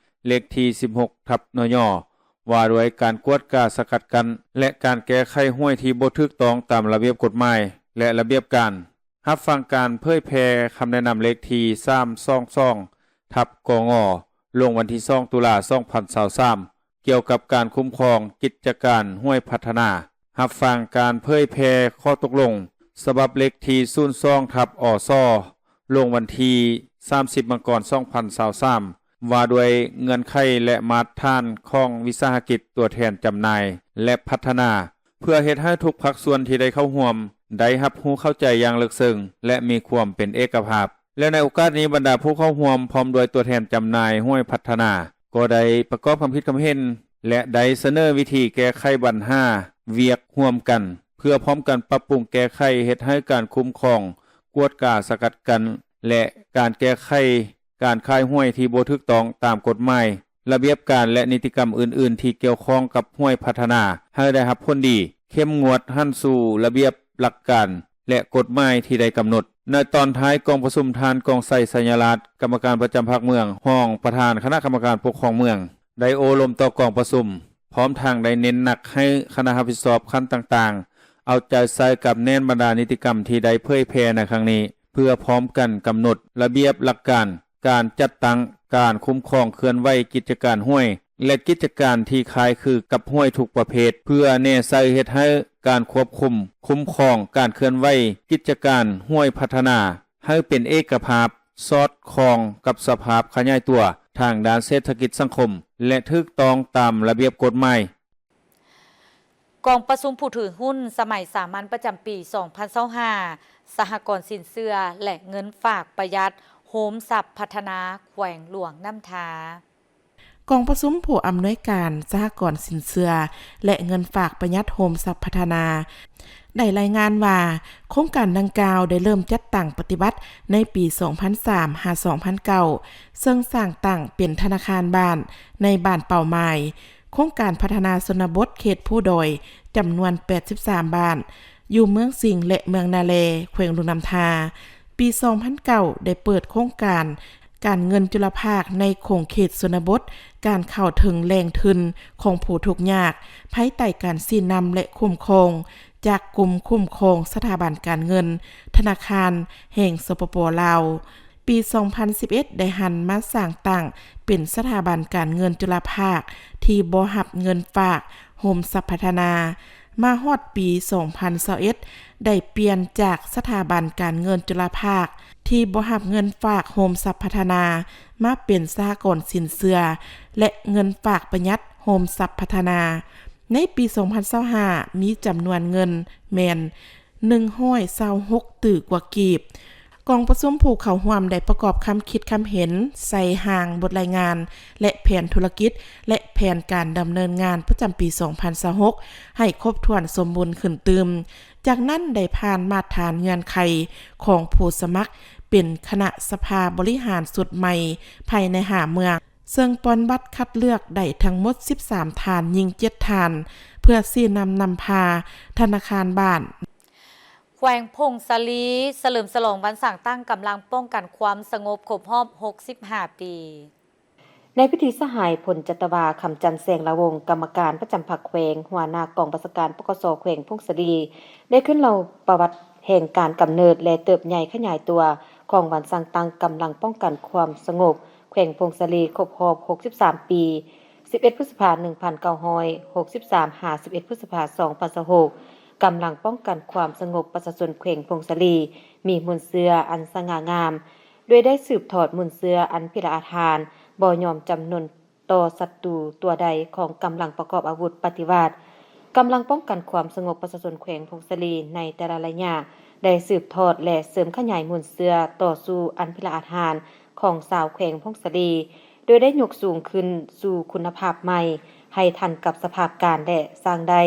ເລກທີສິບຫົກ ທັບ ນຍ. ວ່າດ້ວຍການກວດກາສະກັດກັ້ນ ແລະ ການແກ້ໄຂຫ້ວຍທີ່ບໍ່ຖືກຕ້ອງຕາມລະບຽບກົດໝາຍ ແລະ ລະບຽບການ. ຮັບຟັງການເຜີຍແຜ່ຄຳແນະນຳເລກທີສາມສອງສອງ ທັບ ກງ ລົງວັນທີສອງ ຕຸລາ ສອງພັນຊາວສາມ ກ່ຽວກັບການຄຸ້ມຄອງກິດຈະການຫ້ວຍພັດທະນາ. ຮັບຟັງການເຜີຍແຜ່ຂໍ້ຕົກລົງສະບັບເລກທີສູນສອງ ທັບ ອສ ລົງວັນທີສາມສິບ ມັງກອນ ສອງພັນຊາວສາມ ວ່າດ້ວຍເງື່ອນໄຂ ແລະ ມາດຖານຂອງວິສາຫະກິດຕົວແທນຈຳໜ່າຍ ແລະ ພັດທະນາ ເພື່ອເຮັດໃຫ້ທຸກພາກສ່ວນທີ່ໄດ້ເຂົ້າຮ່ວມໄດ້ຮັບຮູ້ເຂົ້າໃຈຢ່າງເລິກເຊິ່ງ ແລະ ມີຄວາມເປັນເອກະພາບ. ແລະ ໃນໂອກາດນີ້ ບັນດາຜູ້ເຂົ້າຮ່ວມ ພ້ອມດ້ວຍຕົວແທນຈຳໜ່າຍຫ້ວຍພັດທະນາ ກໍໄດ້ປະກອບຄຳຄິດຄຳເຫັນ ແລະ ໄດ້ສະເໜີວິທີແກ້ໄຂບັນຫາວຽກຮ່ວມກັນ ເພື່ອພ້ອມກັນປັບປຸງແກ້ໄຂເຮັດໃຫ້ການຄຸ້ມຄອງ, ກວດກາສະກັດກັ້ນ ແລະ ການແກ້ໄຂການຂາຍຫ້ວຍທີ່ບໍ່ຖືກຕ້ອງຕາມກົດໝາຍ, ລະບຽບການ ແລະ ນິຕິກຳອື່ນໆທີ່ກ່ຽວຂ້ອງກັບຫ້ວຍພັດທະນາ ໃຫ້ໄດ້ຮັບຜົນດີ, ເຂັ້ມງວດຫັນສູ່ລະບຽບ, ຫຼັກການ ແລະ ກົດໝາຍທີ່ໄດ້ກຳນົດ. ໃນຕອນທ້າຍກອງປະຊຸມ, ທ່ານ ກອງໄຊ ໄຊຍະລາດ ກຳມະການປະຈຳພັກເມືອງ, ຮອງປະທານຄະນະກຳມະການປົກຄອງເມືອງ ໄດ້ໂອ້ລົມຕໍ່ກອງປະຊຸມ, ພ້ອມທັງໄດ້ເນັ້ນໜັກໃຫ້ຄະນະຮັບຜິດຊອບຂັ້ນຕ່າງໆ ເອົາໃຈໃສ່ກັບແໜ້ນບັນດານິຕິກຳທີ່ໄດ້ເຜີຍແຜ່ໃນຄັ້ງນີ້ ເພື່ອພ້ອມກັນກຳນົດລະບຽບຫຼັກການ ການຈັດຕັ້ງ, ການຄຸ້ມຄອງເຄື່ອນໄຫວກິດຈະການຫ້ວຍ ແລະ ກິດຈະການທີ່ຄ້າຍຄືກັບຫ້ວຍທຸກປະເພດ ເພື່ອແນໃສ່ເຮັດໃຫ້ການຄວບຄຸມ, ຄຸ້ມຄອງ, ການເຄື່ອນໄຫວກິດຈະການຫ້ວຍພັດທະນາ ໃຫ້ເປັນເອກະພາບ, ສອດຄ່ອງກັບສະພາບຂະຫຍາຍຕົວທາງດ້ານເສດຖະກິດສັງຄົມ ແລະ ຖືກຕ້ອງຕາມລະບຽບກົດໝາຍ. ກອງປະຊຸມຜູ້ຖືຫຸ້ນສະໄໝສາມັນປະຈຳປີສອງພັນຊາວຫ້າ ສະຫະກອນສິນເຊື່ອ ແລະ ເງິນຝາກປະຢັດໂຮມຊັບພັດທະນາແຂວງຫຼວງນ້ຳທາ. ກອງປະຊຸມຜູ້ອຳນວຍການສະຫະກອນສິນເຊື່ອ ແລະ ເງິນຝາກປະຢັດໂຮມຊັບພັດທະນາ ໄດ້ລາຍງານວ່າ ໂຄງການດັ່ງກ່າວໄດ້ເລີ່ມຈັດຕັ້ງປະຕິບັດໃນປີສອງພັນສາມ ຫາ ສອງພັນເກົ້າ ເຊິ່ງສ້າງຕັ້ງເປັນທະນາຄານບ້ານໃນບ້ານເປົ້າໝາຍ, ໂຄງການພັດທະນາຊົນນະບົດເຂດພູດອຍ ຈຳນວນແປດສິບສາມບ້ານ ຢູ່ເມືອງສິງ ແລະ ເມືອງນາແລ ແຂວງຫຼວງນ້ຳທາ. ປີສອງພັນເກົ້າ ໄດ້ເປີດໂຄງການການເງິນຈຸລະພາກໃນຂົງເຂດຊົນນະບົດ, ການເຂົ້າເຖິງແຫຼ່ງທຶນຂອງຜູ້ທຸກຍາກ ພາຍໃຕ້ການຊີ້ນຳ ແລະ ຄຸ້ມຄອງຈາກກົມຄຸ້ມຄອງສະຖາບັນການເງິນ ທະນາຄານແຫ່ງ ສປປ ລາວ. ປີສອງພັນສິບເອັດ ໄດ້ຫັນມາສ້າງຕັ້ງເປັນສະຖາບັນການເງິນຈຸລະພາກທີ່ບໍ່ຮັບເງິນຝາກໂຮມຊັບພັດທະນາ. ມາຮອດປີສອງພັນຊາວເອັດ ໄດ້ປ່ຽນຈາກສະຖາບັນການເງິນຈຸລະພາກທີ່ບໍ່ຮັບເງິນຝາກໂຮມຊັບພັດທະນາ ມາເປັນສະຫະກອນສິນເຊື່ອ ແລະ ເງິນຝາກປະຢັດໂຮມຊັບພັດທະນາ. ໃນປີສອງພັນຊາວຫ້າ ມີຈຳນວນເງິນແມ່ນ ໜຶ່ງຮ້ອຍຊາວຫົກຕື້ກວ່າກີບ. ກອງປະຊຸມຜູ້ເຂົ້າຮ່ວມໄດ້ປະກອບຄຳຄິດຄຳເຫັນໃສ່ຮ່າງບົດລາຍງານ ແລະ ແຜນທຸລະກິດ ແລະ ແຜນການດຳເນີນງານປະຈຳປີສອງພັນຊາວຫົກ ໃຫ້ຄົບຖ້ວນສົມບູນຂຶ້ນຕື່ມ. ຈາກນັ້ນໄດ້ຜ່ານມາດຖານເງື່ອນໄຂຂອງຜູ້ສະໝັກເປັນຄະນະສະພາບໍລິຫານຊຸດໃໝ່ພາຍໃນຫ້າເມືອງ, ເຊິ່ງປ່ອນບັດຄັດເລືອກໄດ້ທັງໝົດສິບສາມທ່ານ, ຍິງເຈັດທ່ານ ເພື່ອຊີ້ນຳນຳພາທະນາຄານບ້ານ. ແຂວງຜົ້ງສາລີ ສະເຫຼີມສະຫຼອງວັນສ້າງຕັ້ງກຳລັງປ້ອງກັນຄວາມສະຫງົບຄົບຮອບຫົກສິບຫ້າປີ. ໃນພິທີ ສະຫາຍ ພົນຈັດຕະວາ ຄຳຈັນ ແສງລາວົງ ກຳມະການປະຈຳພັກແຂວງ, ຫົວໜ້າກອງບັນຊາການ ປກສ ແຂວງຜົ້ງສາລີ ໄດ້ຂຶ້ນເລົ່າປະຫວັດແຫ່ງການກຳເນີດ ແລະ ເຕີບໃຫຍ່ຂະຫຍາຍຕົວຂອງວັນສ້າງຕັ້ງກຳລັງປ້ອງກັນຄວາມສະຫງົບແຂວງຜົ້ງສາລີ ຄົບຮອບຫົກສິບສາມປີ, ສິບເອັດ ພຶດສະພາ ໜຶ່ງພັນເກົ້າຮ້ອຍຫົກສິບສາມ ຫາ ສິບເອັດ ພຶດສະພາ ສອງພັນຊາວຫົກ ກຳລັງປ້ອງກັນຄວາມສະຫງົບປະຊາຊົນແຂວງຜົ້ງສາລີ ມີມູນເຊື້ອອັນສະຫງ່າງາມ ໂດຍໄດ້ສືບທອດມູນເຊື້ອອັນພິລະອາດຫານ ບໍ່ຍອມຈຳນົນຕໍ່ສັດຕູຕົວໃດຂອງກຳລັງປະກອບອາວຸດປະຕິວັດ. ກຳລັງປ້ອງກັນຄວາມສະຫງົບປະຊາຊົນແຂວງຜົ້ງສາລີໃນແຕ່ລະໄລຍະ ໄດ້ສືບທອດ ແລະ ເສີມຂະຫຍາຍມູນເຊື້ອຕໍ່ສູ້ອັນພິລະອາດຫານຂອງຊາວແຂວງຜົ້ງສາລີ ໂດຍໄດ້ຍົກສູງຂຶ້ນສູ່ຄຸນນະພາບໃໝ່ ໃຫ້ທັນກັບສະພາບການ ແລະ ສ້າງໄດ້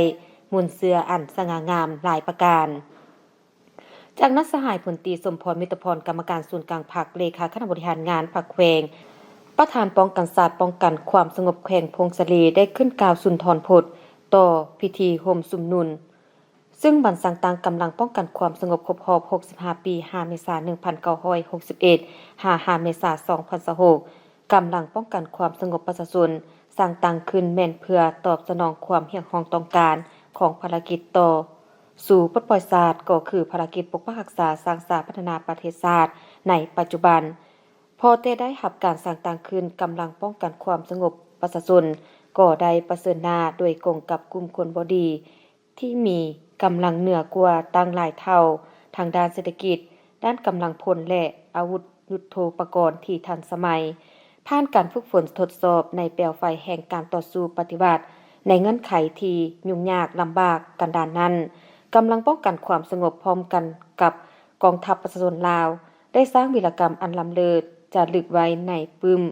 ມູນເຊື້ອອັນສະຫງ່າງາມຫຼາຍປະການ. ຈາກນັ້ນ ສະຫາຍ ພົນຕີ ສົມພອນ ມິດຕະພອນ ກຳມະການສູນກາງພັກ, ເລຂາຄະນະບໍລິຫານງານພັກແຂວງ, ປະທານປ້ອງກັນຊາດ ປ້ອງກັນຄວາມສະຫງົບແຂວງຜົ້ງສາລີ ໄດ້ຂຶ້ນກ່າວສຸນທອນພົດຕໍ່ພິທີໂຮມຊຸມນຸນ ຊຶ່ງວັນສ້າງຕັ້ງກຳລັງປ້ອງກັນຄວາມສະຫງົບຄົບຮອບຫົກສິບຫ້າປີ ຫ້າ ເມສາ ໜຶ່ງພັນເກົ້າຮ້ອຍຫົກສິບເອັດ ຫາ ຫ້າ ເມສາ ສອງພັນຊາວຫົກ ກຳລັງປ້ອງກັນຄວາມສະຫງົບປະຊາຊົນ ສ້າງຕັ້ງຂຶ້ນແມ່ນເພື່ອຕອບສະໜອງຄວາມຮຽກຮ້ອງຕ້ອງການຂອງພາລະກິດຕໍ່ສູ້ປົດປ່ອຍຊາດ ກໍຄືພາລະກິດປົກປັກຮັກສາ, ສ້າງສາ, ພັດທະນາປະເທດຊາດໃນປັດຈຸບັນ. ພໍແຕ່ໄດ້ຮັບການສ້າງຕັ້ງຂຶ້ນ, ກຳລັງປ້ອງກັນຄວາມສະຫງົບປະຊາຊົນກໍໄດ້ປະເຊີນໜ້າໂດຍກົງກັບກຸ່ມຄົນບໍ່ດີ ທີ່ມີກຳລັງເໜືອກວ່າຕັ້ງຫຼາຍເທົ່າທາງດ້ານເສດຖະກິດ, ດ້ານກຳລັງພົນ ແລະ ອາວຸດຍຸດໂທປະກອນທີ່ທັນສະໄໝ, ຜ່ານການຝຶກຝົນທົດສອບໃນແປວໄຟແຫ່ງການຕໍ່ສູ້ປະຕິວັດ ໃນເງື່ອນໄຂທີ່ຫຍຸ້ງຍາກລຳບາກກັນດານນັ້ນ, ກຳລັງປ້ອງກັນຄວາມສະຫງົບພ້ອມກັນກັບກອງທັບປະຊາຊົນລາວ ໄດ້ສ້າງວິລະກຳອັນລ້ຳເລີດຈາລຶກໄວ້ໃນປຶ້ມ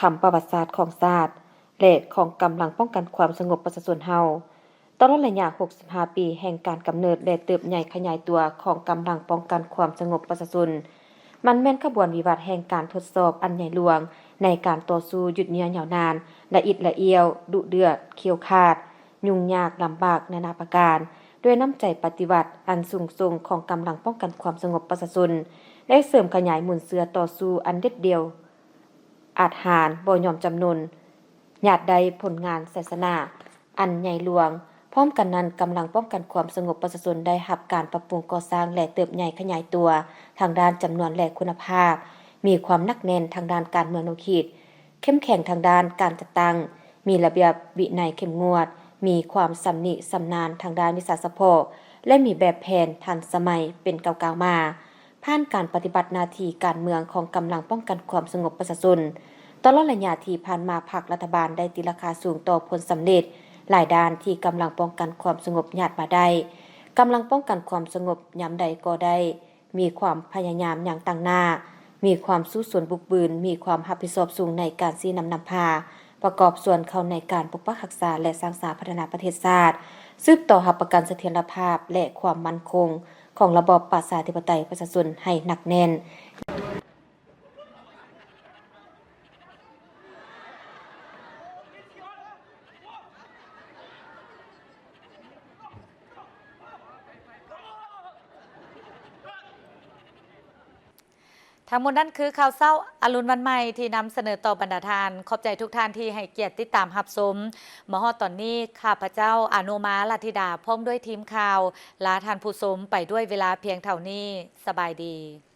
ຄຳປະຫວັດສາດຂອງຊາດ ແລະ ຂອງກຳລັງປ້ອງກັນຄວາມສະຫງົບປະຊາຊົນເຮົາ. ຕະຫຼອດໄລຍະຫົກສິບຫ້າປີແຫ່ງການກຳເນີດ ແລະ ເຕີບໃຫຍ່ຂະຫຍາຍຕົວຂອງກຳລັງປ້ອງກັນຄວາມສະຫງົບປະຊາຊົນ, ມັນແມ່ນຂະບວນວິວັດແຫ່ງການທົດສອບອັນໃຫຍ່ຫຼວງໃນການຕໍ່ສູ້ຍືດເຍື້ອຍາວນານ, ລະອິດລະອຽວ, ດຸເດືອດ, ຂຽວຂາດ, ຫຍຸ້ງຍາກລຳບາກນານາປະການ, ດ້ວຍນ້ຳໃຈປະຕິວັດອັນສູງສົ່ງຂອງກຳລັງປ້ອງກັນຄວາມສະຫງົບປະຊາຊົນ ໄດ້ເສີມຂະຫຍາຍມູນເຊື້ອຕໍ່ສູ້ອັນເດັດດ່ຽວ ອາດຫານ, ບໍ່ຍອມຈຳນົນ, ຍາດໄດ້ຜົນງານໄຊຊະນະອັນໃຫຍ່ຫຼວງ. ພ້ອມກັນນັ້ນ, ກຳລັງປ້ອງກັນຄວາມສະຫງົບປະຊາຊົນໄດ້ຮັບການປັບປຸງກໍ່ສ້າງ ແລະ ເຕີບໃຫຍ່ຂະຫຍາຍຕົວທາງດ້ານຈຳນວນ ແລະ ຄຸນນະພາບ, ມີຄວາມໜັກແໜ້ນທາງດ້ານການເມືອງແນວຄິດ, ເຂັ້ມແຂງທາງດ້ານການຈັດຕັ້ງ, ມີລະບຽບວິໄນເຂັ້ມງວດ, ມີຄວາມຊຳນິຊຳນານທາງດ້ານວິຊາສະເພາະ ແລະ ມີແບບແຜນທັນສະໄໝເປັນກ້າວໆມາ. ຜ່ານການປະຕິບັດໜ້າທີ່ການເມືອງຂອງກຳລັງປ້ອງກັນຄວາມສະຫງົບປະຊາຊົນ, ຕະຫຼອດໄລຍະທີ່ຜ່ານມາ, ພັກລັດຖະບານໄດ້ຕີລາຄາສູງຕໍ່ຜົນສຳເລັດຫຼາຍດ້ານທີ່ກຳລັງປ້ອງກັນຄວາມສະຫງົບຍາດມາໄດ້. ກຳລັງປ້ອງກັນຄວາມສະຫງົບຍາມໃດກໍໄດ້ມີຄວາມພະຍາຍາມຢ່າງຕັ້ງໜ້າ, ມີຄວາມສູ້ຊົນບຸກບືນ, ມີຄວາມຮັບຜິດຊອບສູງໃນການຊີ້ນຳນຳພາ, ປະກອບສ່ວນເຂົ້າໃນການປົກປັກຮັກສາ ແລະ ສ້າງສາພັດທະນາປະເທດຊາດ, ສືບຕໍ່ຮັບປະກັນສະຖຽນລະພາບ ແລະ ຄວາມໝັ້ນຄົງ ຂອງລະບອບປະຊາທິປະໄຕປະຊາຊົນໃຫ້ໜັກແໜ້ນ. ທັງໝົດນັ້ນຄືຂ່າວເຊົ້າອະລຸນວັນໃໝ່ທີ່ນຳສະເໜີຕໍ່ບັນດາທ່ານ. ຂອບໃຈທຸກທ່ານທີ່ໃຫ້ກຽດຕິດຕາມຮັບຊົມ. ມາຮອດຕອນນີ້, ຂ້າພະເຈົ້າ ອານຸມາ ລັດທິດາ ພ້ອມດ້ວຍທີມຂ່າວ ລາທ່ານຜູ້ຊົມໄປດ້ວຍເວລາພຽງເທົ່ານີ້. ສະບາຍດີ.